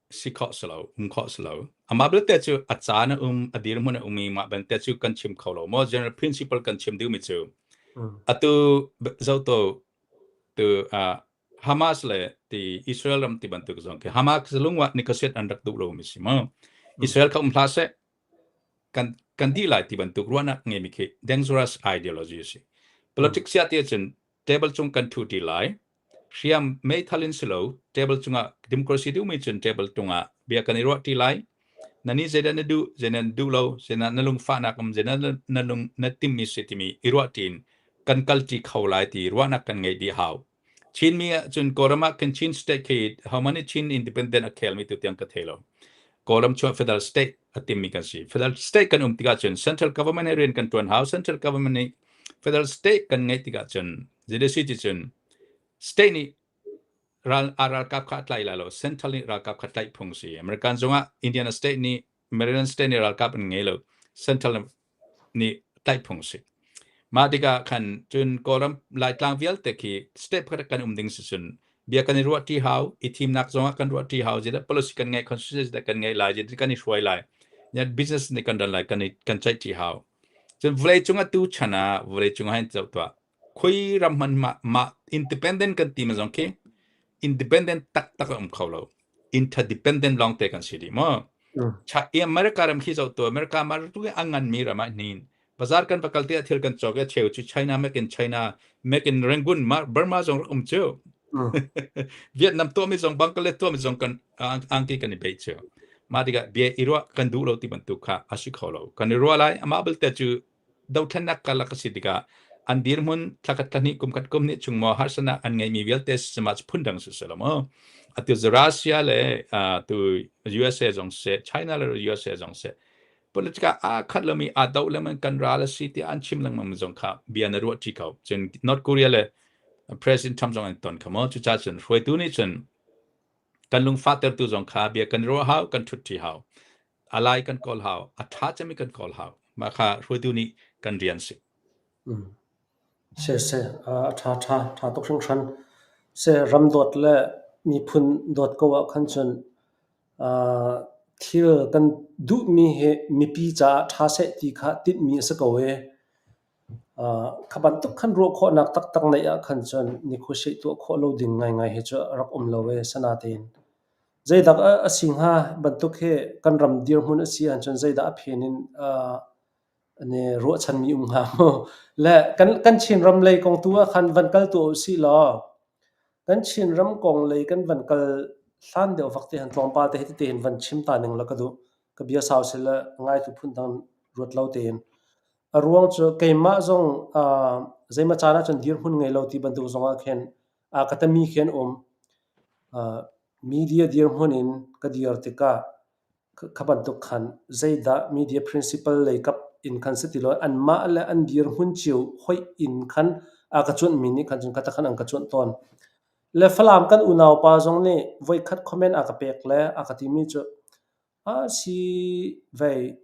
si khawh si lo, um khawh si lo. Amah belte cu a caan a um, a dirhmun a um i mah belte cu kan chim kho lo maw? General principle kan chim duhmi cu atu zoto tu Hamas le ti Israel ram ti bantuk zong khi Hamas lungwah negotiate an rak duh lomi si mu. Israel kha um hlah seh kan kan dih lai ti bantuk ruahnak ngeimi khi dangerous ideology a si. Politics sia ti ahcun table cung kan thu ti lai. Hriam meithal in si lo table cungah democracy duhmi cun table cungah bia kan i ruah ti lai. Na ni zeidah na duh, zeidah na duh lo, zeidah na lungfahnak um, zeidah na lung na timmi si timi i ruah tiin kan kal ṭi kho lai ti ruahnak kan ngeih dih hau. Chinmi ahcun Kawlram ah khin Chin state khi how many Chin independent a khelmi tu tiang ka thei lo. Kawlram chuah federal state a timmi kan si. Federal state kan um tikah cun central government he rian kan ṭuan hau. Central government nih federal state kan ngeih tikah cun zeidah ti cun state nih ral a ralkap kha a tlai lai lo. Central nih ralkap kha tlaih phung si. American zongah Indiana state nih Maryland state nih ralkap an ngei lo. Central nih tlaih phung si. Mah tikah khan cun Kawlram Laitlang vialte khi state pakhat kan um ding si cun bia kan i ruah ṭi hau, i thimnak zongah kan ruah ṭi hau, zeidah policy kan ngeih, constitution dah kan ngeih lai, zeidah kan i hruai lai, business nih kan ran lai, kan i kan ceih ṭi hau. Cun vawleicung atu chan ah vawleicung ah hin zoh tuah, khoi ram hmanh mah, mah independent kan ti ma zong khi independent taktak a um kho lo. Interdependent lawng te kan si dih maw? America ram khi zoh tu America mar tu a ngan mi ram ah hnin bazar kan pakal te thil kan cawk cheu chu China make in China make in Rangoon Burma zong rak um chu Vietnam to mi zong Bangladesh to mi zong kan angki kan i bei chu ma tikah bia i ruah kan duh lo ti bantuk kha a si kho lo kan i ruah lai amah belte cu dothlennak karlak a si tikah an dirhmun thlakhat thlahnih kumkhat kumhnih chung maw harsatnak an ngeihmi vialte sisima cu phundang si selaw maw atu Russia le tu USA zong seh China le USA zong seh politika aa khat lomi aa do lengmang kan ral a si tiah an chim lengmang zong kha bia na ruah ṭi ko cun North Korea le President Trump zong an ton kha maw cucaah cun hruaitu nih cun kan lungfahtertu zong kha bia kan ruah hau kan ṭhut ṭi hau a lai kan kawl hau a ṭha cemmi kan kawl hau mah kha hruaitu nih kan rian si mm. Se se a ṭha ṭha ṭha tuk hringhran se ram dawt le miphun dawt ko ah khan cun thil kan duhmi hi mipi caah ṭha seh ti kha tinhmi a si ko i kha bantuk khan ruah khawhnak taktak neih ah khan cun negotiate tuah khawh lo ding ngaingai hi cu a rak um lo i sanatein Zeidah a si hnga bantuk hi kan ram dirhmun a si ahcun zeidah a phen in an i ruahchanmi um hnga maw? Le kan Chinram lei kong tu ah khan van kal tuah usih law kan Chinram kong lei kan van kal hlan deuh vak te hin tlawmpal te hi tein van chim ta ning law ka duh. Ka bia sau seh le ngaitu phundang ruat lo tein. A ruang cu keimah zong zeimaw caan ahcun dirhmun ngei lo ti bantuk zong ah khin. A ka tami khi an um. Media dirhmun in ka dir tikah kha bantuk khan zeidah media principle lei kap in khan si ti lo anmah le an dirhmun cio hoih in khan a ka cuanhmi nih khan cun kha khan an ka cuanh tawn. Le Falam kan unau pa zong nih voikhat comment a ka pek le a ka timi cu a si vei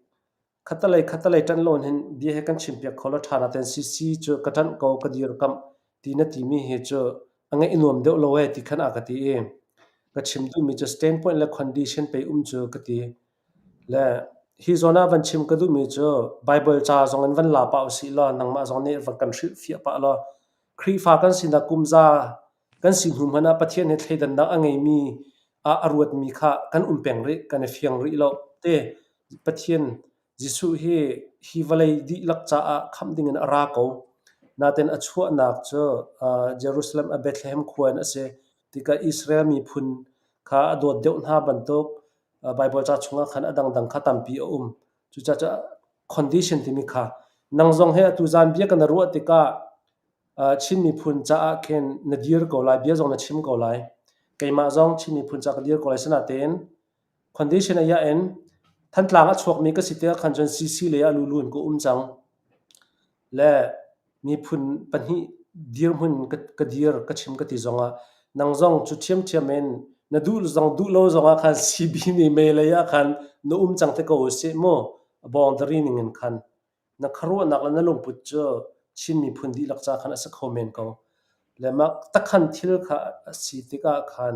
Khattalei khattalei ṭanh lawn hin bia hi kan chimpiak kho law ṭha natein CC cu ka ṭanh ko ka dirkamh ti na timi hi cu a ngaih i nuam deuh lo ee ti khan a ka ti i ka chim duhmi cu standpoint le condition pei um cu ka ti. Le hi zawn ah van chim ka duhmi cu Bible ca zong in van la pah usih law nangmah zong nih van kan hrilhfiah pah law Khrihfa kan sinak kumza kan si hnu hmanh ah Pathian he thleidannak a ngeimi ah a ruatmi kha kan um peng rih, kan i fiang rih lo. Te Pathian Jesuh hi hi vawlei dihlak caah khamh dingin a ra ko. Nain a chuahnak cu Jerusalem a Bethlehem khua in a si. Tikah Israel miphun kha a dawt deuh hna bantuk Baibal ca chungah khan a dangdang kha tampi a um. Cucaah condition timi kha nang zong he atu zan bia kan ruah tikah Chin miphun caah khin na dir ko lai, bia zong na chim ko lai. Keimah zong Chin miphun caah ka dir ko lai. Sinain condition a iah in Thantlang a chuakmi ka si tikah khan cun CC lei ah lulu in ka um cang. Le miphun pahnih dirhmun ka dir, ka chim ka ti zongah nang zong cu ṭhiamṭhiam in na duh zong duh lo zongah khan CB nih mei lei ah khan na um cang te ko usih mu. Boundary ning in khan. Na khuaruahnak le na lungput cu Chin miphun dihlak ca khan a si kho men ko. Le mah takhan thil kha a si tikah khan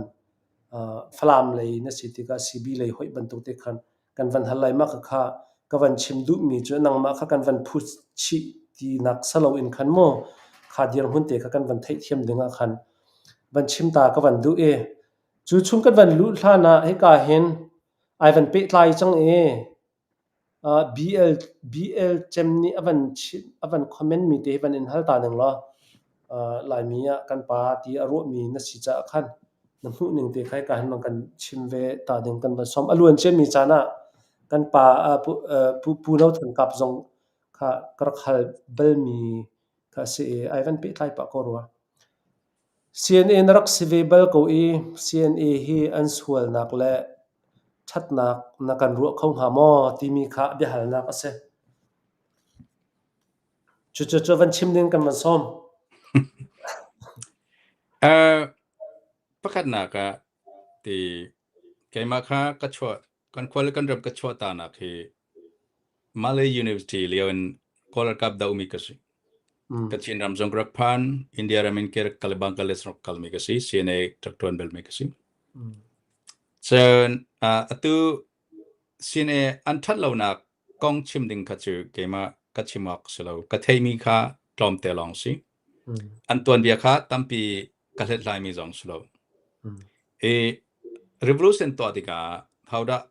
Falam lei na si tikah CB lei hoih bantuk te khan kan van hal lai. Mah kha ka van chim duhmi cu nangmah kha kan van phut chih tinak saloin khan maw kha dirhmun te kha kan van theihthiam ding ah khan van chim ta ka van duh i cu chung kan van luh hlan ah hika hin ai van pehtlai cang i BL BL cem nih a van chimh a van comment mi te hi van in hal ta ning law Laimi ah kan pa ti a ruahmi na si caah khan na hmuh ning te kha hika hin van kan chim ve ta ding kan van sawm. A luan ciami caan ah kan pa Pu, Pu, Pu No Than Kap zong kha ka rak hal balmi kha a si i ai van pehtlai pah ko rua. CNA na rak si ve bal ko i CNA hi an sualnak le ṭhatnak na kan ruah kho hnga maw timi kha biahalnak a si. Cucu cu van chim ding kan van sawm. Pakhatnak ah ti keimah kha ka chuah kan khua le kan ram ka chuah tanak hi Malay University lio in Kawl ralkap dohmi ka si. Kachin ram zong ka rak phan, India ram in ke rak kal i Bangladesh rak kalmi ka si, CNA rak ṭuan belmi ka si. Cun atu CNA an ṭhat lonak kong chim ding kha cu keimah ka chim awk si lo. Ka theimi kha tlawmte lawng si. An tuanbia kha tampi ka hlethlaimi zong si lo. I revolution tuah tikah hodah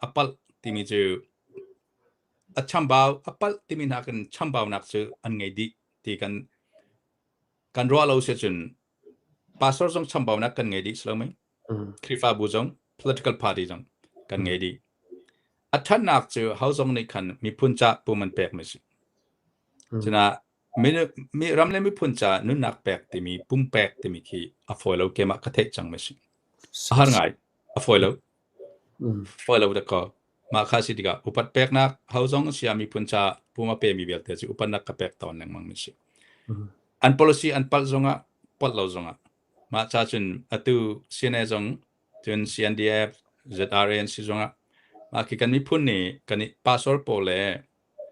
a palh timi cu a chambau a palh timi nakin chambaunak cu an ngei dih ti kan kan ruah lo si cun pastor zong chambaunak kan ngei dih si lo mei Khrihfabu zong political party zong kan ngei dih a ṭhatnak cu ho zong nih khan miphun ca pum an pek mi si cuna mi ram le miphun ca nunnak pek timi pumpek timi khi a fawi lo keimah ka theih cang mi si a har ngai a fawi lo Fawi lo dakaw. Mah kha si tikah upat peknak ho zong sia miphun ca pum a pemi vialte cu upatnak ka pek tawn lengmang mi si. An policy an palh zongah palh lo zongah mah ca cun atu CNA zong cun CNDF ZRA an si zongah mah khi kan miphun nih kan i pastor pawl le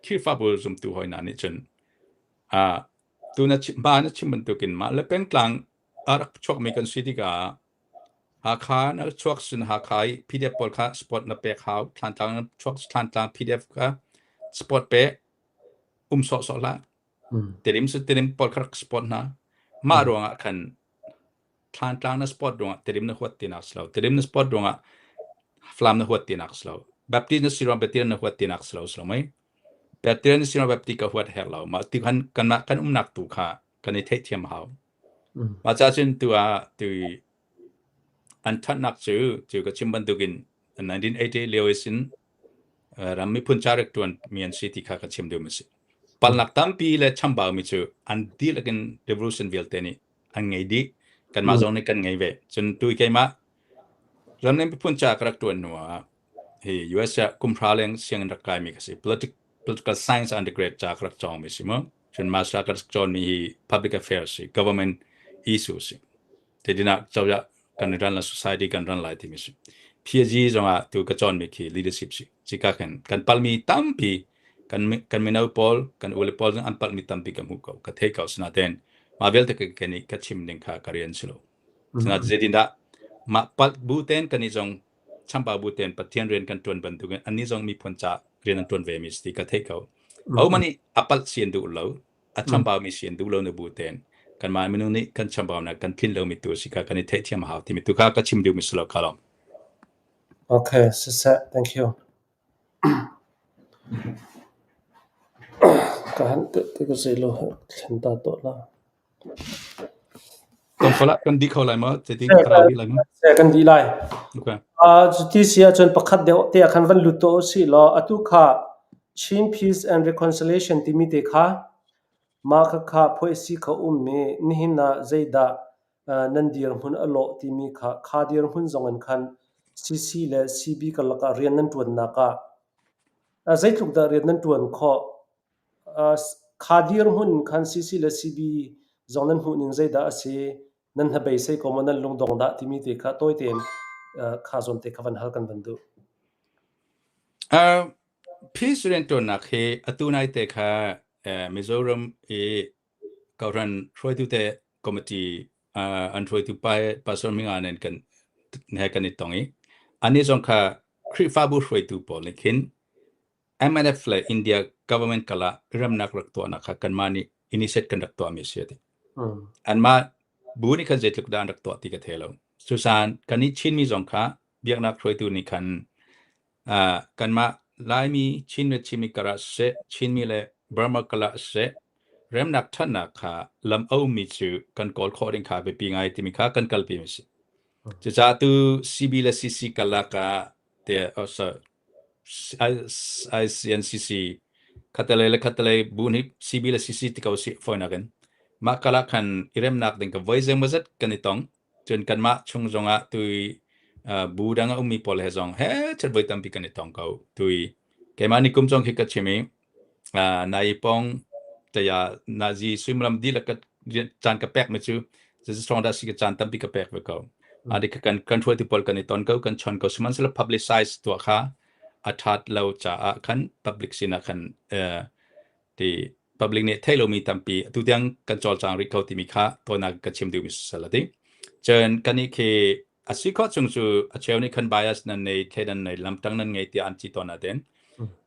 Khrihfabu zumtu hoi hna nih cun tu na chim ba na chim bantukin mah le pengtlang a rak chuakmi kan si tikah Hakha na chuak sin Hakha i PDF pawl kha support na pek hau. Thlantlang na chuak Thlantlang PDF kha support pe. Um sawhsawh hlah. Tedim si Tedim pawl kha rak support hna. Mah ruangah khan Thlantlang na support ruangah Tedim na huat tinak si lo. Tedim na support ruangah Falam na huat tinak si lo. Baptist na si ruang Baptist na huat tinak si lo si lo mei. Baptist na si ruang Baptist ka huat herh lo. Mah ti khan kanmah kan umnak tu kha kan i theihthiam hau. Mah ca cun tu ah tu an ṭhatnak cu cu ka chim bantukin 1980 lio in ram miphun ca rak ṭuan mi an si ti kha ka chim duhmi a si. Palnak tampi le chambaumi cu an dihlak in revolution vialte nih an ngei dih. Kanmah zong nih kan ngei ve. Cun tu keimah ramleng miphun ca ka rak ṭuan hnu ah hi US ah kum hra leng sianginn rak kaimi ka si. Political science undergrad ca ka rak cawngmi si mu. Cun master ka rak cawnmi hi public affairs si, government issue si. Tetin ah cozah kan ran la society kan ran lai timi si. PhD zongah tu ka cawnmi khi leadership si. Cika khan kan palmi tampi kan kan mino pawl kan ule pawl zong an palmi tampi ka hmuh ko ka thei ko sinaten mah vialte ka ka nih ka chim ding kha ka rian si lo. Sinain zeitindah mah palh bu ten kan i zong chambau bu ten Pathian rian kan tuan bantukin annih zong miphun ca rian an tuan ve mi si ka thei ko. Ho man nih a palh si an duh lo a chambaumi si an duh lo na bu tein kanmah minung nih kan chambaunak kan tlinh lomi tu si kha kan i theihthiam a hau timi tu kha ka chim duhmi si lo kha lawng. Okay, siseh, thank you. Ka han te te ka zei lo thlen ta to la. Tlawmpal ah kan dih kho lai maw? Zeitin ka rau dih lai maw? Kan dih lai. Okay. Cuti si ahcun pakhat deuh te ah khan van lut tuah usih law atu kha Chin Peace and Reconciliation timi te kha mah khakha phuaisi kha um i nihin ah zeidah nan dirhmun a lawh timi kha kha dirhmun zong in khan CC le CB karlak ah rian nan ṭuannak ah zeitluk dah rian nan ṭuan khawh? Kha dirhmun khan CC le CB zong nan hmuh ning zeidah a si? Nan hnabeisei ko maw nan lungdong dah timi te kha tawi tein kha zawn te kha van hal kan van duh. Peace rianṭuannak hi atu nai te kha Mizoram i Kohhran hruaitu te committee an hruaitu pa he Pastor Minga nen kan he kan i tong i anih zong kha Khrihfabu hruaitu pawl nih khin MNF le India government kal ah remnak rak tuahnak kha kanmah nih initiate kan rak tuahmi a si a ti. Anmah bu nih khan zeitluk dah an rak tuah ti ka thei lo. Cusan kannih Chinmi zong kha biaknak hruaitu nih khan kanmah Laimi Chin le Chinmi kar ah siseh, Chinmi le Burma kar ah siseh, remnak ṭhatnak kha lam a ummi cu kan kawl khawh ding kha biapi ngai timi kha kan kalpi mi a si. Cucaah tu CB le CC karlak ah tiah oh, sorry, ICNCC khatalei le khatalei bu nih CB le CC ti ko sih fawinak in mah kal ah khan i remnak ding ka voi zeimawzat kan i tong cun kanmah chung zongah tui bu dang a ummi pawl he zong he chat voi tampi kan i tong ko tui keimah ni kum zong khi ka chim i nai pong taya nazi suimilam dihlak ka caan ka pek mi cu strong dah si ka caan tampi ka pek ve ko adi kan kan hruaitu pawl kan i ton ko kan chon ko sihmanhsehlaw publicize tuah kha a that lo caah khan public sinah khan ti public nih theih lomi tampi atu tiang kan cawlcang rih ko timi kha tawinak ka chim duhmi sal ati cun kan i khi A si khawh chung cu a cheu nih khan bias nan nei, thleidan nei, lamtang nan ngei tiah an ti tawn nain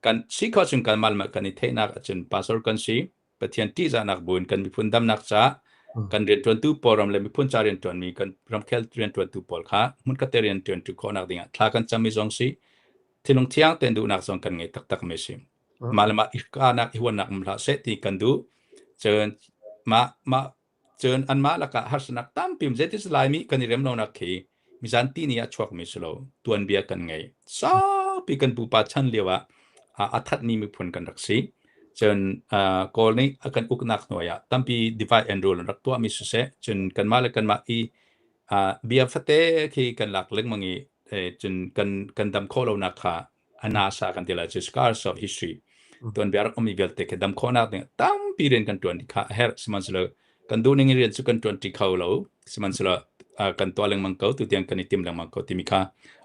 kan si khawh chung kanmah le mah kan i theihnak ahcun pastor kan si, Pathian ṭihzahnak buin kan miphun damnak caah kan rianṭuantu pawl ram le miphun ca rianṭuanmi kan ramkhel rianṭuantu pawl kha hmunkhat te rianṭuanṭi khawhnak dingah thla kan cammi zong si, thinlung thiang tein duhnak zong kan ngei taktak mi si. Mah le mah i kahnak i huannak um hlah seh ti kan duh. Cun mah mah Cun anmah lakah harsatnak tampi um. Zeitis Laimi kan i rem lonak khi mizan tini ah chuakmi si lo. Tuanbia kan ngei. Saupi kan pupa chan lio ah a thatmi miphun kan rak si. Cun Kawl nih a kan uknak hnuai ah tampi divide and rule an rak tuahmi siseh, cun kanmah le kanmah i bia fate khi kan lak lengmang i cun kan kan dam khawh lonak kha a nasa kan ti lai cu scars of history tuanbia rak ummi vialte khi dam khawhnak ding tampi rian kan tuan kha a herh sihmanhsehlaw kan duh ning in rian cu kan tuan ti kho lo sihmanhsehlaw kan tuah lengmang ko tu tiang kan i tim lengmang ko timi kha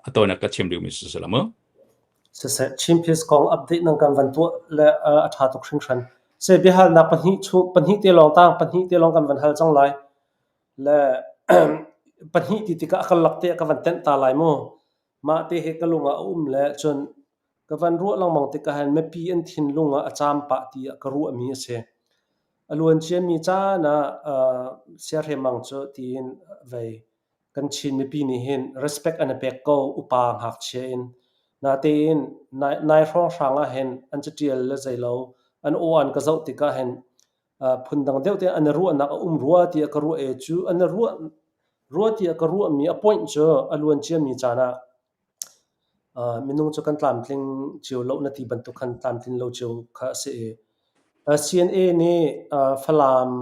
a tawinak ka chim duhmi si si lo mu Siseh, Chin Peace kong update nang kan van tuah le a ṭha tuk hringhran. Se biahalnak pahnih chung pahnih te lawng tang pahnih te lawng kan van hal cang lai. Le pahnih ti tikah a karlak te ka van tenh ta lai mu. Mah te hi ka lung ah a um le cun ka van ruah lengmang tikah hin mipi an thinlung ah a caam pah tiah ka ruahmi a si. A luanciami caan ah siahremang cu tiin vei kan Chin mipi nih hin respect an i pek ko upa ngakchia in. Natein nai hrawnghrang ah hin an catial le zeilo an aw an ka zoh tikah hin phundang deuh te an i ruahnak a um rua tiah ka ruah i cu an i ruah rua tiah ka ruahmi a point cu a luan ciami caan ah minung cu kan tlamtling cio lo na ti bantuk khan tlamtlin lo cio kha a si i CNA nih Falam.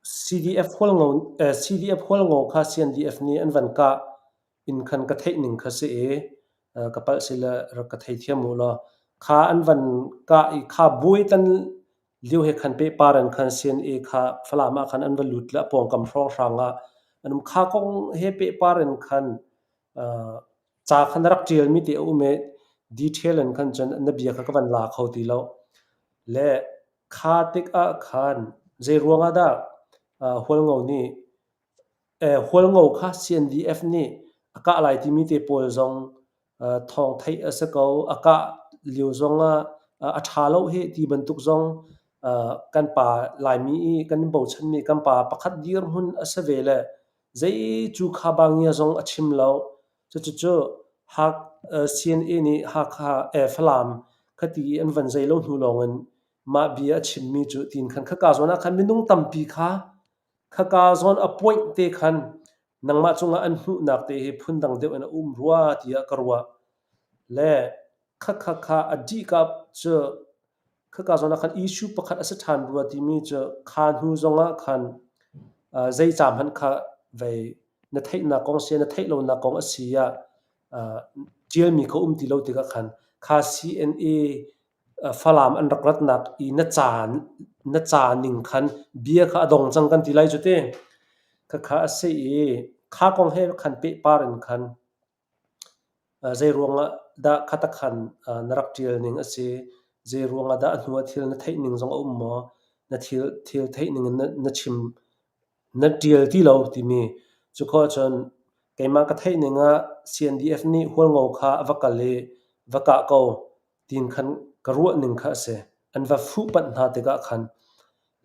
CDF Hualngo CDF Hualngo kha CNDF nih an van kah in khan ka theih ning kha si i ka palh si le rak ka theithiam u law kha an van kah i kha buai tan lio he khan pehpar in khan CNA kha Falam ah khan an va lut le a pawngkam hrawnghrang ah an um. Kha kong he pehpar in khan ca kha na rak ṭialmi te a um i detail in khan cun na bia kha ka van la kho ti lo. Le kha tikah khan zei ruangah dah Hualngo nih Hualngo kha CNDF nih a kah lai timi te pawl zong thawng theih a si ko. A kah lio zongah a ṭha lo hih ti bantuk zong kan pa Laimi i kan in bochanmi kan pa pakhat dirhmun a si ve le zei cu kha bangia zong a chim lo. Cucucu CNA nih Hakha Falam khati i an van zei lo hnu lawngin mah bia a chimmi cu tiin khan khaka zawn ah khan minung tampi kha khaka zawn a point te khan nangmah cungah an hmuhnak te hi phundang deuh in a um rua tiah ka ruah. Le khakha kha a dihkap cu khaka zawn ah khan issue pakhat a si ṭhan rua timi cu kha hnu zongah khan zei ca hmanh kha vei na theihnak kong si na theih lonak kong a si ah ṭialmi kha um ti lo tikah khan kha CNA Falam an rak ratnak i na ca ning khan bia kha a dong cang kan ti lai cu te. Khakha a si i kha kong he khan pehpar in khan zei ruangah dah khatakhan na rak ṭial ning a si? Zei ruangah dah a hnu ah thil na theih ning zong a um maw? Na thil thil theih ning in na chim na ṭial ti lo timi cu khawh cun keimah ka theih ning ah CNDF nih Hualngo kha a va kal i va kah ko tiin khan ka ruah ning kha a si. An va fuhpanh hna tikah khan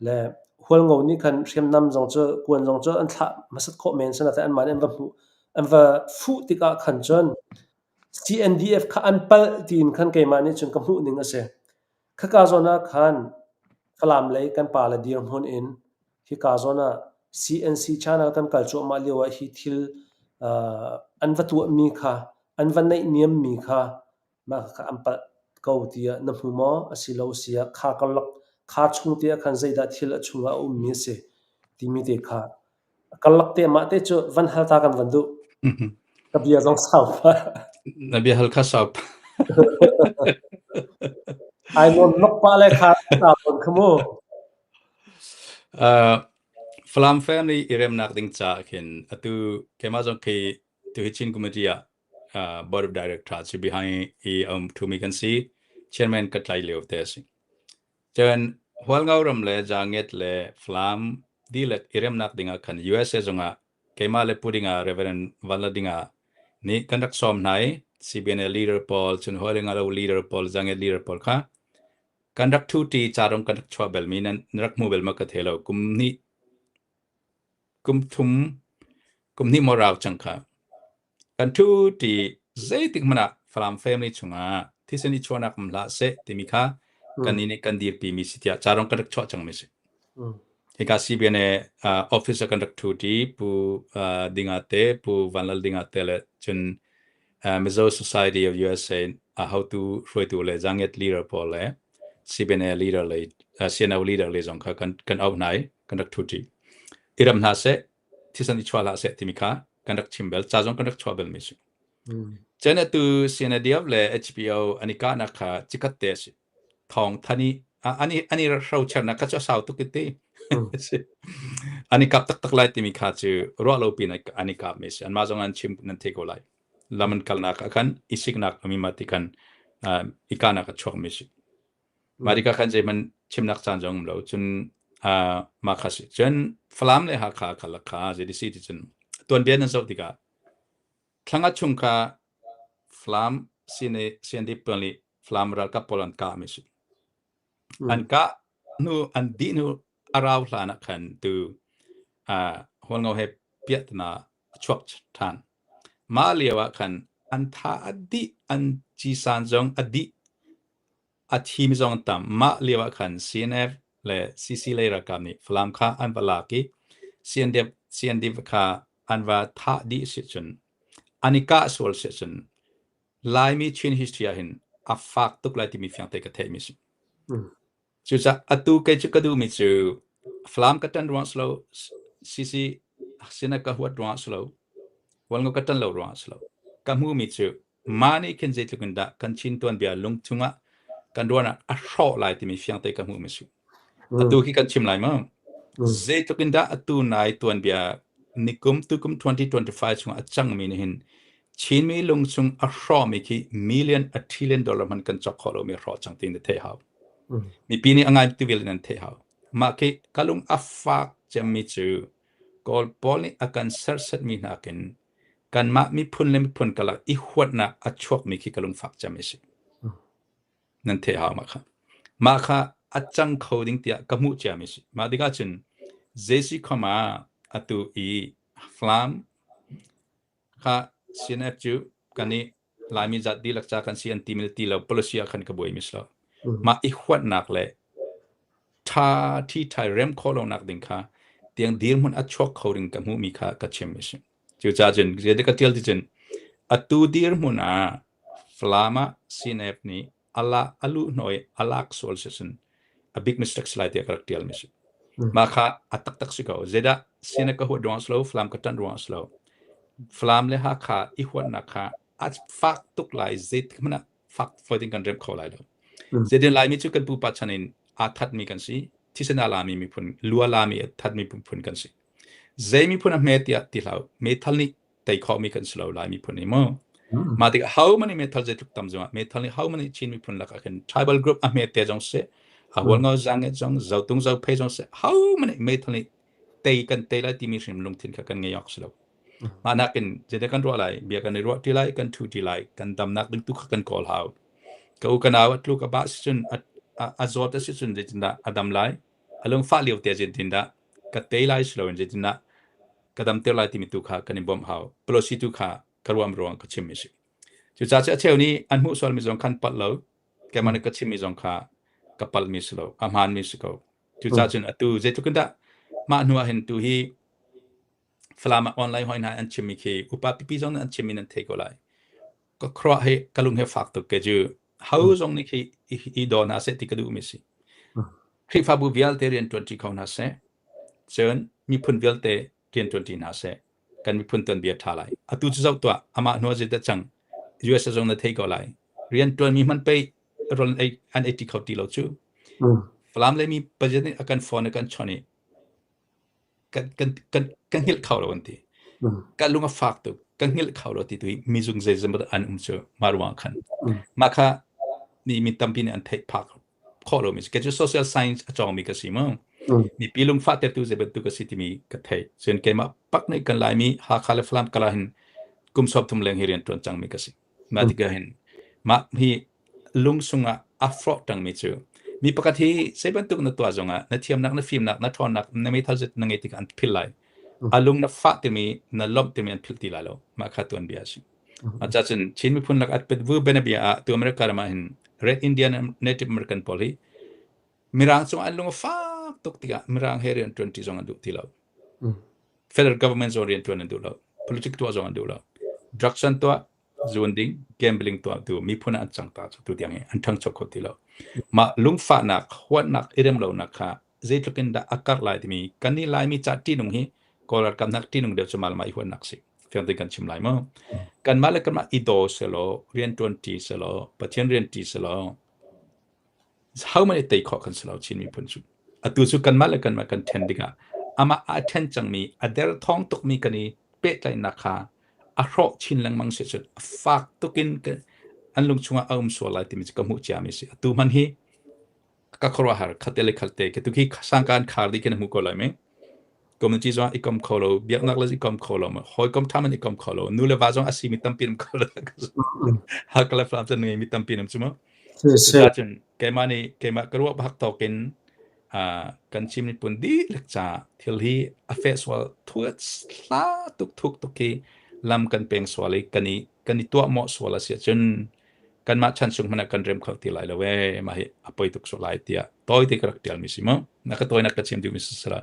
le Hualngo nih khan hriamnam zong cu kuan zong cu an thlah hmasat khawh men sinain anmah nih an va hmuh an va fuh tikah khan cun CNDF kha an palh tiin khan keimah nih cun ka hmuh ning a si. Khaka zawn ah khan Falam lei kan pale dirhmun in hika zawn ah CNC channel kan kal cuahmah lio ah hi thil an va tuahmi kha an va naihniammi kha mah kha an palh ko tiah na hmu maw? Asilo siah kha karlak kha chung te ah khan zeidah thil a chungah a ummi a si timi te kha karlak te mah te cu van hal ta kan van duh. Ka bia zong sau pah. Na bia hal kha sau. Ai nawn nok pah le kha ta tawn kha mu. Falam family i remnak ding ca khin atu keimah zong khi tu hi Chin committee ah board of director cu behind i a um thumi kan si. Chairman ka tlai lio te a si. Cun Hualngo ram le Zanget le Falam dihlak i remnak dingah khan USA zongah keimah le Pu Dinga Reverend Vanla Dinga nih kan rak sawm hna i CBNA leader pawl cun Hualngo leader pawl Zanget leader pawl kha kan rak ṭhuṭi ca rong kan rak chuah belmi nan rak hmu bel ma ka thei lo kum hnih Kum thum, kum hnih maw rau cang kha. Kan ṭhu ṭi zeitik hmanh ah Falam family chungah thisen i chuahnak um hlah seh timi kha kannih nih kan dirpimi si tiah ca rong kan rak chuah cangmi si. Hika CBNA office ah kan rak ṭhu ṭi Pu Dinga te, Pu Vanlal Dinga te le cun Mizo Society of USA a hotu hruaitu le Zangiat leader pawl le CBNA leader le CNO leader le zong kha kan kan auh hna i kan rak ṭhu ṭi. I ram hna seh, thisen i chuah hlah seh timi kha kan rak chim bel, ca zong kan rak chuah belmi si. Cun atu CNDF le HBO an i kahnak kha cikhat te a si. Thawng than i an i hrocernak kha cu a sau tuk i ti. An i kap taktak lai timi kha cu ruah lo pin an i kapmi si. Anmah zong an chim nan thei ko lai. Lam an kalnak ah khan i siknak ami ma ti khan i kahnak a chuakmi si. Mah tikah khan zeihmanh chimnak caan zong um lo. Cun mah kha si. Cun Falam le Hakha kha lakha ZDC ti cun tuanbia nan zoh tikah thlanga chung kha Falam CND pawl nih Falam ralkap pawl an kahmi si. An kah hnu an dih hnu a rau hlan ah khan tu Hualngo he piahtana a chuak ṭhan. Mah lio ah khan an tha a dih, an cisan zong a dih, a thimi zong an tam. Mah lio ah khan CNF le CC lei ralkap nih Falam kha an va lak i CNDF, CNDF kha an va thah dih si cun an i kah sual si cun Laimi Chin history ah hin a fak tuk lai timi fiang te ka theihmi si. Cucaah atu kei cu ka duhmi cu. Falam ka ṭan ruangah si lo, CC sinah ka huat ruangah si lo, Hualngo ka ṭan lo ruangah si lo. Ka hmuhmi cu mah nih khin zeitluk in dah kan Chin tuanbia lungchung ah kan ruahnak a hrawh lai timi fiangte ka hmuhmi si. Atu khi kan chim lai maw? Zeitluk in dah atu nai tuanbia nikum tukum 2025 chungah a cangmi nih hin Chinmi lungchung a hrawhmi khi million a trillion dollar hmanh kan cawk khawh lomi a hrawh cang ti na theih hau. Mipi nih a ngai tu vial in an theih hau. Mah khi ka lung a fak cemmi cu Kawl pawl nih a kan serhsatmi nakin kanmah miphun le miphun karlak i huatnak a chuakmi khi ka lungfak cem a si. Nan theih hau mah kha. Mah kha a cang kho ding tiah ka hmuh ciami a si. Mah tikah cun Jesuh kham ah atu i Falam kha CNF cu kan i Laimi zat dihlak ca kan si an ti mi le ti lo policy ah khan ka buai mi si lo. Mah i huatnak le ṭha ṭhi ṭhai rem khawh lonak ding kha tiang dirhmun a chuak kho ding ka hmuhmi kha ka chim mi si. Cucaah cun zeitik ka ṭial ti cun atu dirhmun ah Falam ah CNF nih ala a luhhnawh i a lak sual si cun a big mistake si lai tiah ka rak ṭial mi si. Mah kha a taktak si ko. Zeidah CNF ka huat ruang si lo, Falam ka ṭanh ruang si lo. Falam le Hakha i huatnak kha a fak tuk lai zeitik hmanh ah fak foi ding kan remh kho lai lo. Zeitin Laimi cu kan pupa chan in aa thatmi kan si, thisen aa lami miphun, lu a lami a thatmi miphun kan si. Zei miphun a hme tiah ti hlah, meithal nih tei khawhmi kan si lo Lai miphun hi mu. Mah tikah ho many meithal zeitluk tam zongah meithal nih ho many Chin miphun lakah khin tribal group a hme te zong si, a hualngo zanget zong, zotung zophei zong si, ho many meithal nih tei kan tei lai timi hrim lungthin kha kan ngei awk si lo. Mah nakin zeidah kan ruah lai? Bia kan i ruah ti lai, kan ṭhu ti lai, kan damnak ding tu kha kan kawl hau. Ka u ka nau a tluk a bah si cun a, a, a zawt a si cun zeitindah a dam lai? A lungfah lio te zeitindah ka tei lai si loin zeitindah ka damter lai timi tu kha kan i bawmh hau. Policy tu kha ka ruam ruang ka chimmi si. Cucaah cu a cheu nih an hmuh sualmi zong khan palh lo. Keimah nih ka chimmi zong kha ka palhmi si lo, a hmaanmi si ko. Cucaah cun atu zeitluk in dah mah hnu ah hin tu hi Falam ah online hoi hna an chimmi khi upa pipi zong nih an chimmi nan thei ko lai. Ka khuaruah hi ka lung he fak tuk ke cu ho zong nih khi i daw hna seh ti ka duhmi si. Khrihfabu vialte rian ṭuanṭi kho hna seh. Cun miphun vialte rian ṭuanṭi hna seh. Kan miphun tuanbia ṭha lai. Atu cu zoh tuah amah hnu ah zeidah cang US zong na thei ko lai. Rian ṭuanmi hmanh pei rawl ei an ei ṭi kho ti lo cu. Falam le mi Pathian nih a kan phone a kan chawnh i kan kan kan kan hngilh kho lo an ti. Ka lung a fak tuk. Ka hngilh kho lo ti tu hi mizung zeizong an um cu mah ruang khan. Mah kha mi mi tampi nih an theih phak khawh lomi si. Kei cu social science a cawngmi ka si mu. Mipi lungfah tertu zei bantuk ka si timi ka theih. Cun keimah pak nih kan Laimi Hakha le Falam kala hin kum 30 leng hi rian ṭuan cangmi ka si. Mah tikah hin mah hi lung sungah a hrawh ṭangmi cu mi pakhat hi zei bantuk na tuah zongah na thiamnak, na fimnak, na ṭhawnnak, na meithal zet na ngei tikah an philh lai. A lung na fah timi, na lawmh timi an philh ti lai lo. Mah kha tuanbia a si. Mah cun Chin miphun lak at vu bianabia ah tu America ram ah hin Red Indian Native American pawl hi Mirang cung an lung a fak tuk tikah Mirang he rian ṭuan ṭi zong an duh ti lo. Federal government zong rian ṭuan an duh lo. Politic tuah zong an duh lo. Drugs an tuah, zuan ding, gambling tuah tu miphun ah an cang ta cu tu tiang hi an ṭhangcho kho ti lo. Mah lungfahnak, huatnak, i rem lonak kha zeitluk in dah a karh lai timi kan nih Laimi ca ṭihnung hi Kawl ralkap nak ṭihnung deuh cu mah le mah i huatnak si. Fiang tein kan chim lai mu. Kanmah le kanmah i daw selaw, rian ṭuan ṭi selaw, Pathian rian ṭi selaw, hohmanh i tei khawh kan si lo Chin miphun cu. Atu cu kanmah le kanmah kan ṭhen dingah amah aa ṭhen cangmi a derthawng tukmi kan i pehtlaihnak kha a hrawh chin lengmang si cun a fak tukin an lung chungah a um sual lai timi cu ka hmuh ciami a si. Atu hmanh hi ka khuaruahhar khatte le khatte ke tu khi sangka an khar dih khi na hmu ko lai me. Community zong i kom kho lo, biaknak le i kom kho lo, hawikom ṭha man i kom kho lo, nu le va zong a simi tampi um kho lo. Hakha le Falam cu ngeimi tampi um cu mu. Cucaah cun keimah nih keimah ka ruah bak tawk in kan Chin miphun dihlak ca thil hi a feh sual thuat hla tuk thuk tuk khi lam kan peng sual i kan i kan i tuah mawh sual a si ahcun kanmah chan chung hmanh ah kan rem kho ti lai lo ee mah hi a poi tuk sual lai tiah tawite ka rak ṭialmi si mu na ka tawinak ka chim duhmi si sala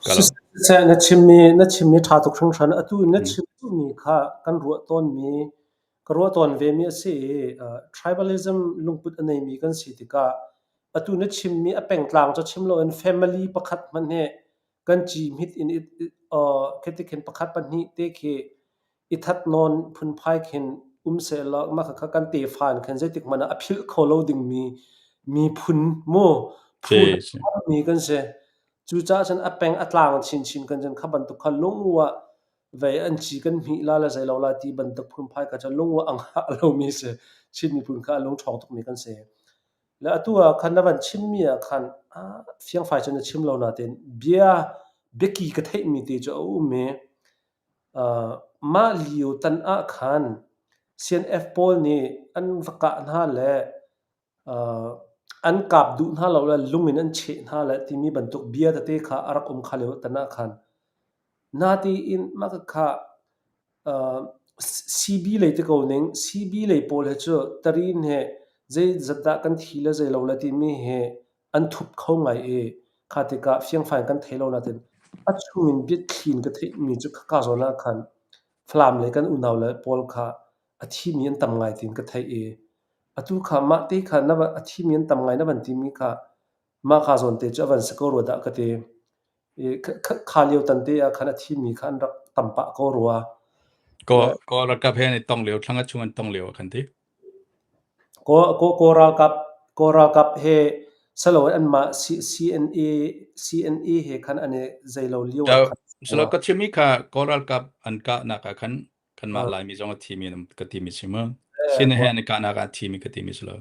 ka lo. Siseh na chimmi na chimmi ṭha tuk hringhran atu na chim duhmi kha kan ruah tawnmi ka ruah tawn vemi a si i tribalism lungput a neimi kan si tikah. Atu na chimmi a pengtlang cu chim loin family pakhat hmanh hi kan ci hmit in khi khin pakhat pahnih te khi i that nawn phunphai khin um sehlaw mah khakha kan tefa in khan zeitik hmanh ah a philh kho lo dingmi miphun mu phu mi kan si. Cucaah cun a peng a tlang chinchin kan cun kha bantuk kha lungua vei an ci kan hmih la le zei lo la ti bantuk phunphai kha cun lungua a ngah lomi si. Chin miphun kha a lung ṭhawng tukmi kan si. Le atu ah khan na van chimmi ah khan fiangfai cun na chim lo nain bia biaki ka theihmi te cu a um i mah lio tan ah khan CNF pawl nih an va kah hna le an kap duh hna lo le lung in an cheh hna le timi bantuk bia tete kha a rak um kha lio tan ah khan. Natein mah khakha CB lei ti ko ning, CB lei pawl hi cu tarin he zeizat dah kan thi le zei lo le timi hi an thup kho ngai i kha tikah fiangfai kan thei lo nain a chungin biathli in ka theihmi cu khaka zawn ah khan Falam lei kan unau le pawl kha a thimi an tam ngai tiin ka theih i atu kha mah te kha na a thimi an tam ngai na van timi kha mah ka zawn te cu a van si ko rua dah ka ti. I kha lio tan te ah khan a thimi kha an rak tam pah ko rua. Kawl ralkap he an i tong lio, thlang a chung an tong lio ah khan ti. Kawl ralkap he silo anmah CNA he khan an i zeilo lio ah khan. Silo ka chimmi kha Kawl ralkap an kahnak ah khan kanmah Laimi zong a thimi an ka timi si mu. CNA he an i kahnak ah a thimi ka timi si lo.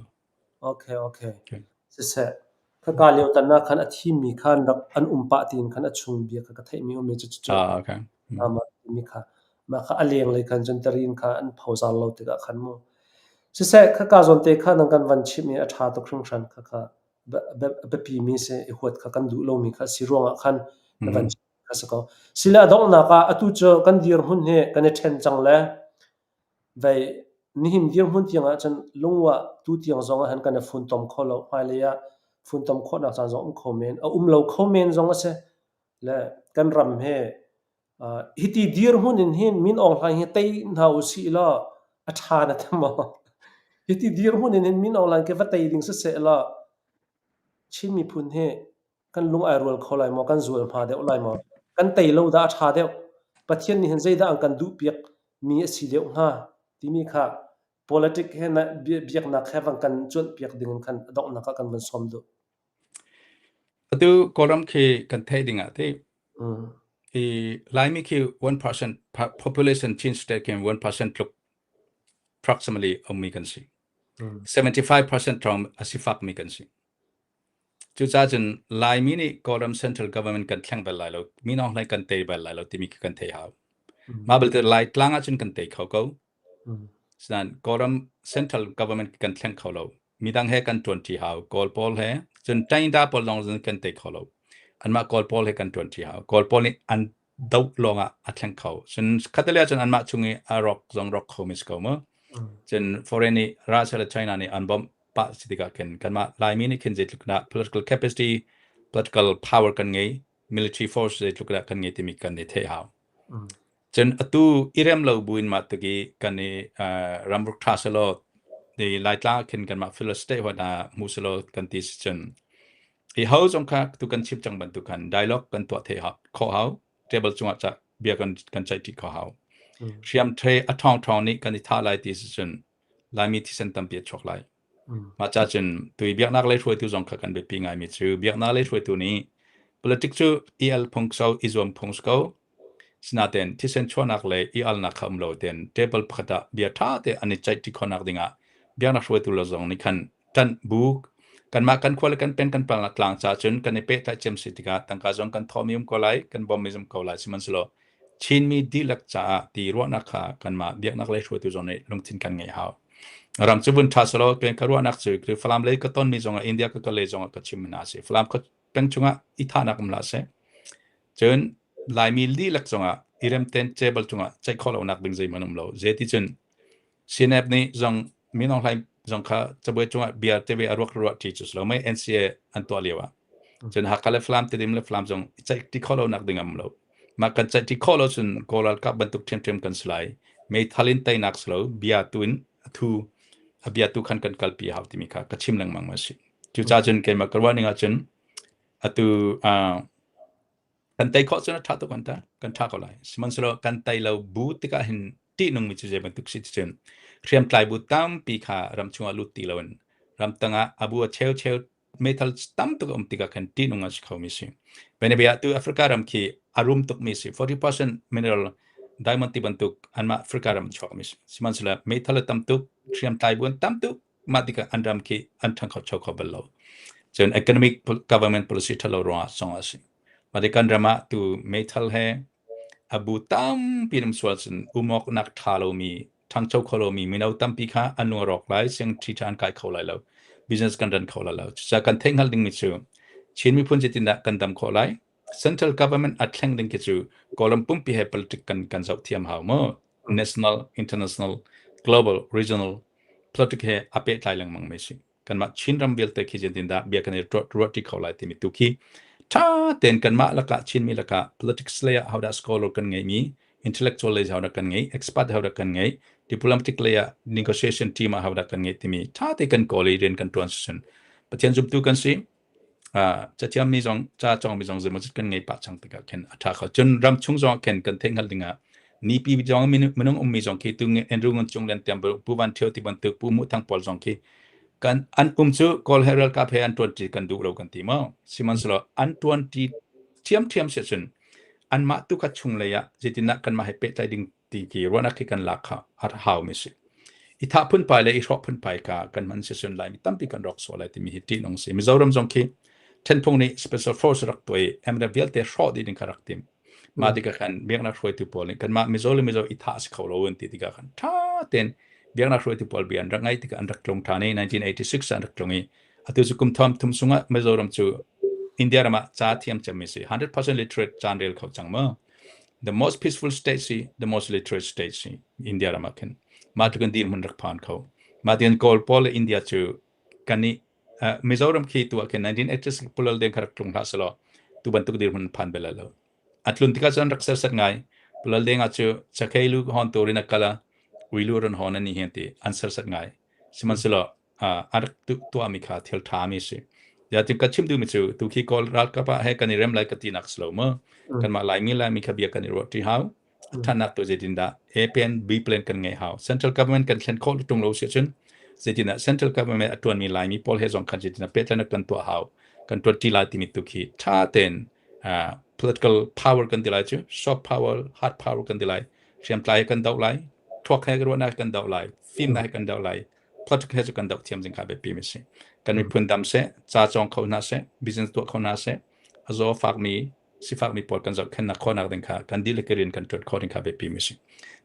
Okay, okay. Siseh, khaka lio tan ah khan a thimi kha an rak an um pah tiin khan a chung bia kha ka theihmi um i cucu Ah, okay. Mah timi kha mah kha a lenglei khan cun tarin kha an phozar lo tikah khan mu. Siseh, khaka zawn te kha nan kan van chimh i a ṭha tuk hringhran khakha a biapimi si i huat kha kan duh lomi kha si ruangah khan na van chimh kha si ko. Sile a donghnak ah atu cu kan dirhmun hi kan i ṭhen cang le vei nihin dirhmun tiang ahcun lungwa tu tiang zong ah hin kan i funtom kho lo. Hmailei ah funtom khawhnak caan zong um kho men, a um lo kho men zong a si. Le kan ram hi hiti dirhmun in hin Min Aung Hlaing hi tei hna usih law a ṭha na ti maw? Hiti dirhmun in hin Min Aung Hlaing khi va tei ding siseh law Chin miphun hi kan lung ai rual kho lai maw? Kan zual hma deuh lai maw? Kan tei lo dah a ṭha deuh? Pathian nih hin zeidah an kan duhpiak mi a si deuh hnga timi kha politic he biaknak he van kan cuanhpiak ding in khan a donghnak ah kan van sawm duh. Atu Kawlram khi kan theih ding ah ti i Laimi khi 1% population Chin state khin 1% tluk approximately ummi kan si. 75% ṭhawng a sifakmi kan si. Cucaah cun Laimi nih Kawlram central government kan thleng bal lai lo, Min Aung Hlaing kan tei bal lai lo timi khi kan theih hau. Mah belte Laitlang ahcun kan tei kho ko. Sinain Kawlram central government kan thleng kho lo. Midang he kan ṭuanṭi hau. Kawl pawl he cun Tainda pawl lawng zong kan tei kho lo. Anmah Kawl pawl he kan ṭuanṭi hau. Kawl pawl nih an doh lawngah a thleng kho. Cun khatalei ahcun anmah chung i a rawk zong rawk kho mi si ko mu. Cun foreign nih Russia le China nih an bawmh pah si tikah khin kanmah Laimi nih khin zeitluk dah political capacity, political power kan ngei, military force zeitluk dah kan ngei timi kan i theih hau. Cun atu i rem lo buin mah tuk i kan i ramruk ṭha selaw i Laitlang ah khin kanmah Philistine hna hmu selaw kan ti si cun hi ho zong kha tu kan chim cang bantuk khan dialogue kan tuah thei khawh hau table cungah ca bia kan kan ceih ṭi kho hau. Hriam ṭhe a ṭhawng ṭhawng nih kan i thah lai ti si cun Laimi thisen tampi a chuak lai. Mah ca cun tui biaknak lei hruaitu zong kha kan biapi ngaimi cu biaknak lei hruaitu nih politic cu i al phung so i zuam phung si ko. Sinain thisen chuahnak le i alnak kha um lo tein table pakhat ah bia ṭha te an i ceih ṭi khawhnak dingah biaknak hruaitu le zong nih khan ṭanh bu kanmah kan khua le kan peng kan palnak tlang ca cun kan i pehtlaih cem si tikah tangka zong kan thawhmi um ko lai kan bawmmi zong ko lai sihmanhsehlaw Chinmi dihlak caah ti ruahnak kha kanmah biaknak lei hruaitu zong nih lungthin kan ngeih hau. Ram cu vun ṭha selaw ka ruahnak cu Falam lei ka tonmi zongah India ka kal lei zongah ka chim hna si. Falam peng chungah i thahnak um hlah seh. Cun Laimi dihlak zongah i remten table cungah ceih khawh lonak ding zeihmanh um lo. Zeiti cun CNF nih zong Min Aung Hlaing zong kha cabuai cungah bia teve a ruak ruah ṭi cu si lo mei NCA an tuah lio ah. Cun Hakha le Falam Tedim le Falam zong i ceih ṭi khawh lonak ding um lo. Mah kan ceih ṭi khawh lo cun Kawl ralkap bantuk ṭhiamṭhiam kan si lai. Meithal in teinak si lo, bia tu in a thu a bia tu khan kan kalpi a hau timi kha ka chim lengmang ma si. Cucaah cun keimah ka ruah ning ahcun atu kan tei khawh cun a ṭha tuk an ta kan ṭha ko lai. Sihmanhsehlaw kan tei lo bu tikah hin ṭihnungmi cu zei bantuk si ticun hriamtlai bu tampi kha ram chungah lut ti loin ramtang ah a bu a cheucheu meithal tam tuk a um tikah khan ṭihnung a si khomi si. Venebia tu Africa ram khi a rum tukmi si. 40% mineral diamond ti bantuk anmah Africa ram chuakmi si. Sihmanhsehlaw meithal a tam tuk, hriamtlai bu an tam tuk, mah tikah an ram khi an ṭhang kho kho bal lo. Cun economic government policy ṭhalo ruangah zong a si. Mah ti kan ram ah tu meithal he a bu tampi um sual cun umawknak ṭha lomi ṭhangcho kho lomi mino tampi kha an lung a rawk lai, siangṭhi ṭha an kai kho lai lo, business kan ran kho lai lo. Cucaah kan theihhngalh dingmi cu Chin miphun zeitindah kan dam khawh lai? Central government a thleng ding khi cu Kawlram pumpi he politic kan kan zoh thiam hau mu. National, international, global, regional politic he a pehtlai lengmang mi si. Kanmah Chinram vialte khi zeitindah bia kan i ruahṭi kho lai timi tu khi ṭha tein kanmah lakah Chinmi lakah politics lei ah hodah scholar kan ngeihmi, intellectual lei hodah kan ngei, expert hodah kan ngei, diplomatic lei ah negotiation team ah hodah kan ngei timi ṭha te kan kawl i rian kan ṭuan sicun Pathian zumtu kan si. Cathiammi zong ca cawngmi zong zeimawzat kan ngei pah cang tikah khin a ṭha kho. Cun ram chung zong khin kan theihhngalh dingah nipi zong minung ummi zong khi tu Andrew Ngun Cung Lian Tiam Pu Van Ṭhio ti bantuk Pu Mu Thang pawl zong khi kan an um cu Kawl he ralkap he an ṭuanṭi kan duh lo kan ti maw? Sihmanhsehlaw an ṭuanṭi ṭhiamṭhiam si ahcun anmah tu kha chung lei ah zeitindah kanmah he pehtlai ding ti khi ruahnak khi kan lak kha a haumi si. I thah phunpai le i hrawh phunpai kha kan hman si sun lai mi tampi kan rawk sual lai timi hi ṭihnung si. Mizoram zong khi ṭhenphung nih special force rak tuah i MNF vialte hrawh dih ding kha rak tim. Mah tikah khan biaknak hruaitu pawl nih kanmah Mizo le Mizo i thah si kho lo an ti tikah khan ṭha tein biaknak hruaitu pawl bia an rak ngaih tikah an rak tlung ṭhan i 1986 ah an rak tlung i atu cu kum thum thum sungah Mizoram cu India ram ah ca thiam cemmi si 100% literate caan rel kho cang maw the most peaceful state si the most literate state si India ram ah khin mah tluk in dirhmun rak phan kho mah tian Kawl pawl le India cu kan i Mizoram khi tu ah khin 1986 pulal deng kha rak tlung hlah selaw tu bantuk dirhmun phan bel lo a tlun tikah cun rak serset ngai pulal deng ah cu chakei lu hon turin a kala uilu ron hon ani hian ti an serset ngai sihmanhsehlaw a rak tuahmi kha thil ṭhami si. Ya ti ka chim duhmi cu tu khi Kawl ralkap ah he kan i rem lai ka tinak si lo mu. Kanmah Laimi Laimi kha bia kan i ruah ṭi hau. A ṭhatnak tu zeitindah A plan B plan kan ngeih hau. Central government kan thlen khawh ṭung lo si ahcun zeitindah central government a ṭuanmi Laimi pawl he zong khan zeitindah pehtlaihnak kan tuah hau. Kan ṭuan ṭi lai timi tu khi ṭha tein political power kan ti lai cu soft power hard power kan ti lai hriamtlai he kan doh lai thluak he ruahnak kan doh lai fimnak he kan doh lai politics he cu kan doh thiam ding kha biapi mi si. Kan miphun dam seh, ca cawng kho hna seh, business tuah kho hna seh, a zaw fakmi, sifakmi pawl kan zohkhennak khawhnak ding kha kan dihlak in kan ṭuan khawh ding kha biapi mi si.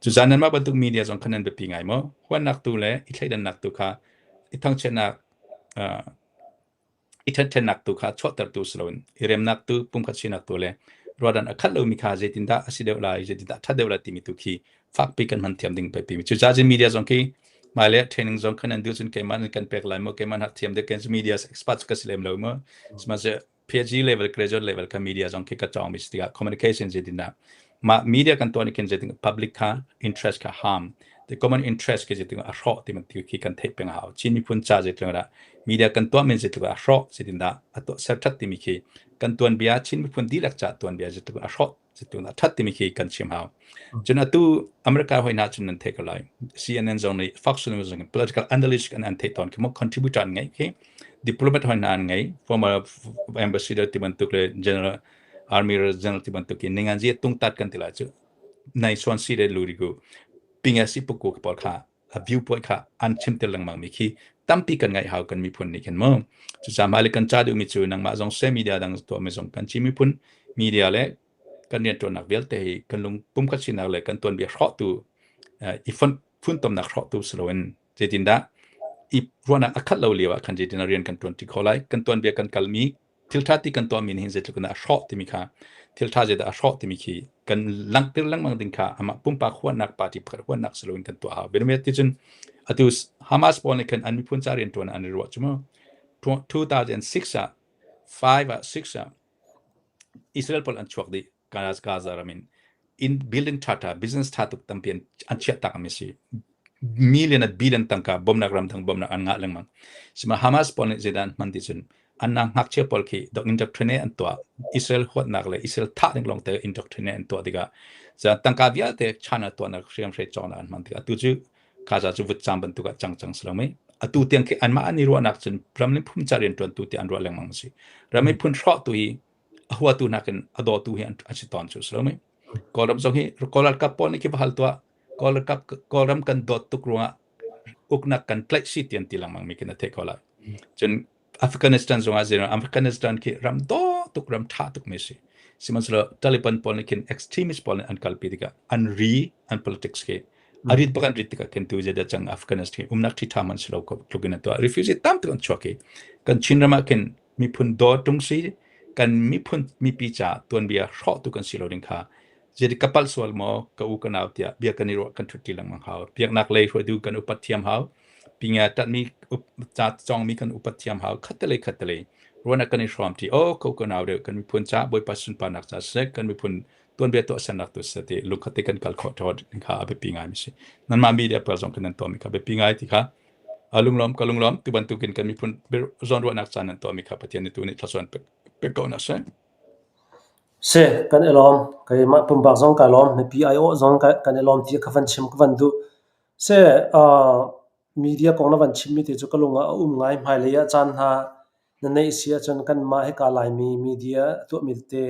Cucaah nanmah bantuk media zong kha nan biapi ngai maw? Huatnak tu le i thleidannak tu kha i thangchiatnak I ṭhenṭhennak tu kha chuahtertu si loin i remnak tu, pumkhat sinak tu le ruahdan a khat lomi kha zeitindah a si deuh lai, zeitindah a ṭhat deuh lai timi tu khi fakpi kan hman thiam ding pei pimi. Cucaah cun media zong khi hmailei ah training zong kha nan duh cun keimah nan kan pek lai maw, keimah hna thiam deuh, kei media expert ka si lem lo maw. Sihmanhsehlaw PhD level, graduate level kha media zong khi ka cawngmi si tikah communication zeitindah mah media kan tuah nih khin zeitin public kha interest kha harm the common interest khi zeitin a hrawh ti bantuk khi kan theih peng a hau Chin miphun ca zeitluk dah media kan tuah men zeitluk a hrawh zeitindah a tuah ser that timi khi kan tuanbia Chin miphun dihlak ca tuanbia zeitluk a hrawh zeitluk a that timi khi kan chim hau cun atu America hoi na cun nan theih ko lai CNN zong nih Fox News zong political analyst kan an theih tawn khi mo contributor an ngei khi diplomat hoi na an ngei former ambassador ti bantuk le general army general ti bantuk in ningan zi tungtat kan ti lai cu nai suan si le luri gu pinga si puku pawl kha a viewpoint kha an chim tel lengmang mi khi tampi kan ngaih hau kan miphun nih khin mu cucaah mah le kan ca duhmi cu nangmah zong se media dang tuah mi zong kan Chin miphun media le kan rianṭuannak vialte hi kan lung pumkhat sinak le kan tuanbia hrawhtu i funtomnak hrawhtu si loin zeitindah i ruahnak a khat lo lio ah khan zeitindah rian kan ṭuan ṭi khawh lai kan tuanbia kan kalmi thilṭha ti kan tuahmi nih hin zeitluk in dah a hrawh timi kha thilṭha zeidah a hrawh timi khi kan langhter lengmang ding kha amah pumpak huatnak party pakhat huatnak si loin kan tuah hau. Bianabia ti cun atu Hamas pawl nih khan an miphun ca rian ṭuan an i ruah cu mu 2006 ah 5 ah 6 ah Israel pawl an chuak dih Gaza ram in in building ṭha ṭha business ṭha tuk tampi an chiah tak mi si. Million a billion tangka bawmnak ramdang bawmnak an ngah lengmang. Sima Hamas pawl nih zeidah an hman ti cun an nang ngakchia pawl khi dok indoctrinate an tuah. Israel huatnak le Israel thah ding lawng te indoctrinate an tuah tikah tangka vialte China tuahnak hriamhrei cawknak an hman tikah atu cu Gaza cu vutcam bantuk ah cang cang si lo mei. Atu tiang khi anmah an i ruahnak cun ram le phun ca rianṭuantu ti an ruah lengmang a si. Ram miphun hrawhtu hi a huatu nakin a dawtu hi an si tawn cu si lo mei. Kawlram zong hi Kawl ralkap pawl nih khi va hal tuah. Kawl ralkap Kawlram kan dawt tuk ruangah uknak kan tlaih si ti an ti lengmang mi khi na theih ko lai. Cun Afghanistan zongah zeiruang Afghanistan khi ram dawh tuk ram ṭha tuk mi si. Sihmanhsehlaw Taliban pawl nih khin extremist pawl nih an kalpi tikah an ri an politics khi a rit bak an rit tikah khin tu zeidah cang Afghanistan khi umnak ṭhi ṭha man si lo ko tluk in an tuah. Refugee tam tuk an chuak i kan Chin ram ah khin miphun daw ṭung si kan miphun mipi ca tuanbia hrawhtu kan si lo ding kha Zeiti ka palh sual maw ka u ka nau tiah bia kan i ruah kan ṭhut ṭi lengmang hau. Biaknak lei hruaitu kan upat thiam hau. Pingia ṭanhmi ca cawngmi kan upat thiam hau. Khattelei khattelei ruahnak kan i hrawm ṭi. Oh ko ka nau deuh kan miphun ca Bawipa sunparnak ca siseh kan miphun tuanbia tuahsernak tu siseh ti lungkhat te kan kal khawh ṭhaw ding kha a biapi ngai mi si. Nanmah media pawl zong kan nan tuahmi kha biapi ngai ti kha a lunglawm ka lunglawm tu bantukin kan miphun zawnruahnak ca nan tuahmi kha Pathian nih tu nih thluachuah pek pek ko hna seh. Si, kan i lawm. Keimah pumpak zong kai lawm. Mipi aiawh zong kan i lawm ti ka van chim ka van duh. Si, uh, media kong na van chimmi te cu ka lung ah a um ngai. Hmailei ah caan hna na neih si ahcun kanmah hika Laimi media a tuahmi tete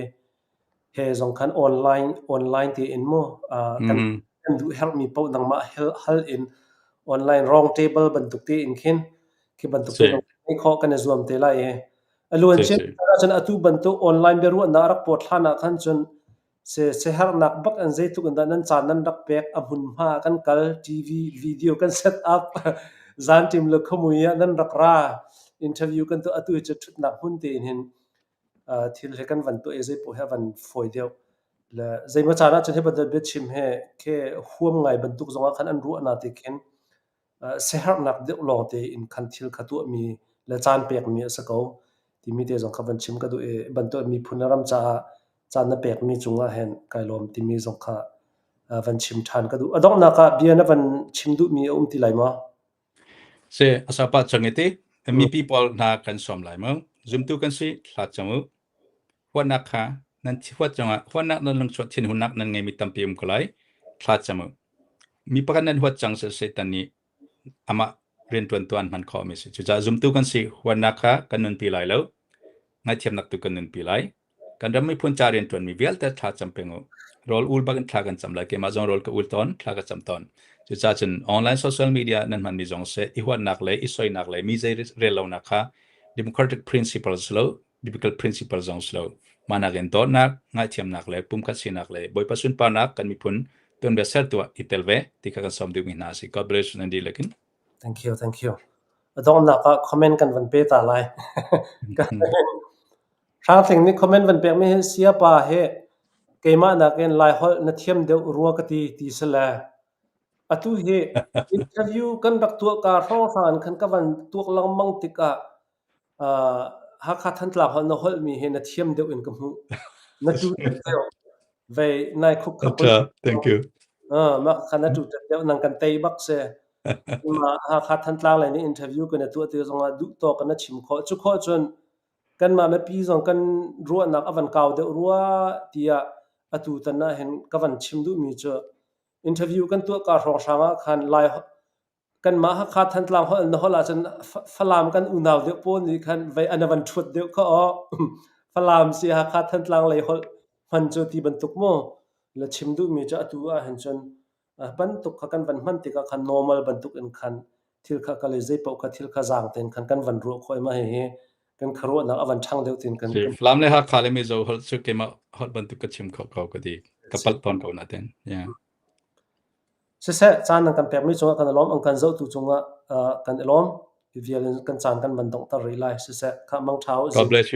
he zong khan online online tein mu uh, kan Mm. kan duh herhmi paoh nangmah hal, hal in online round table bantuk tein khin khi bantuk te Si, zong ngeih khawh kan i zuam te lai i A luancia si, si. ahcun atu bantuk online biaruahnak a rak pawt hlan ah khan cun siaherhnak bak in zeitluk in dah nan caan nan rak pek, a hmunhma ah kan kal, TV, video kan set up, zanṭim le khuamui ah nan rak ra, interview kan tuah. Atu hi cu ṭhutnak hmun tein hin thil hi kan van tuah i zeipaoh hi a van fawi deuh. Le zeimaw caan ahcun hi bantuk biachim hi khi huam ngai bantuk zong ah khan an ruah na ti khin siaherhnak deuh lawngte in khan thil kha tuahmi le caan pekmi a si ko timi te zong kha van chim ka duh i bantuk miphun le ram caah caan na pekmi cungah hin kai lawm timi zong kha van chim ṭhan ka duh. A donghnak ah bia na van chim duhmi a um ti lai maw? Si, a sapa chang iti mipi pawl hna kan sawm lai mu. Zumtu kan si, thla cang u. Huatnak kha nan huat cungah huatnak nan lungchuah thinhunnak nan ngeimi tampi um ko lai. Thla cam u. Mi pakhat nan huat cang Satan nih amah rianṭuantu an hman khawhmi a si. Cucaah zumtu kan si huatnak kha kan nunpi lai lo. Ngaihthiamnak tu kan nunpi lai. Kan ram miphun ca rianṭuanmi vialte thla cam peng u. Rawl ul bak in thla kan cam lai. Keimah zong rawl ka ul tawn, thla ka cam tawn. Cucaah cun online social media nan hmanmi zong seh i huatnak le i soinak le mi zei rel lonak kha democratic principles lo biblical principle zong si lo. Mah nakin dawtnak, ngaihthiamnak le pumkhat sinak le Bawipa sunparnak kan miphun tuanbia sertu ah i tel ve ti kha kan sawm duhmi hna a si. God bless you nan dihlak in. Thank you, thank you. A donghnak ah comment kan van pe ta lai. Hrangtling nih comment van pekmi hi siapa he keimah nakin Laiholh na thiam deuh rua ka ti ti si le atu hi interview kan rak tuah ka hrawnghrang khan ka van tuak lengmang tikah Hakha Thantlang holh na holhmi hi na thiam deuh in ka hmuh. Na tu deuh. Vei nai khup khap. Thank you. Mah kha na tu deuh nang kan tei bak si. Ma Hakha Thantlang lei nih interview kan tuah ti zongah duh tawk na chim khawh. Cu khawh cun kanmah mipi zong kan ruahnak a van kau deuh rua tiah atu tan ah hin ka van chim duhmi cu interview kan tuah ka hrawnghrang ah khan Lai Kanmah Hakha Thantlang holh na holh ahcun Falam kan unau deuh pawl nih khan vei an van ṭhuat deuh kha aw. Falam si Hakha Thantlang lei holh hman cu ti bantuk mu. Na chim duhmi cu atu ahhin cun bantuk kha kan van hman tikah khan normal bantuk in khan thil kha ka le zeipaoh kha thil kha zaang tein khan kan van ruah khawh i mah hihi kan khuaruahnak a van ṭhang deuh tiin kan Si, Falam le Hakha le Mizo holh cu keimah holh bantuk ka chim kho ko ka ti. Ka palh tawn ko natin. Yeah. Siseh, caan nan kan pekmi cungah kan i lawm, an kan zohtu cungah kan i lawm. Hi vial in kan caan kan van donghter rih lai. Siseh, khah mangṭha u. God bless you.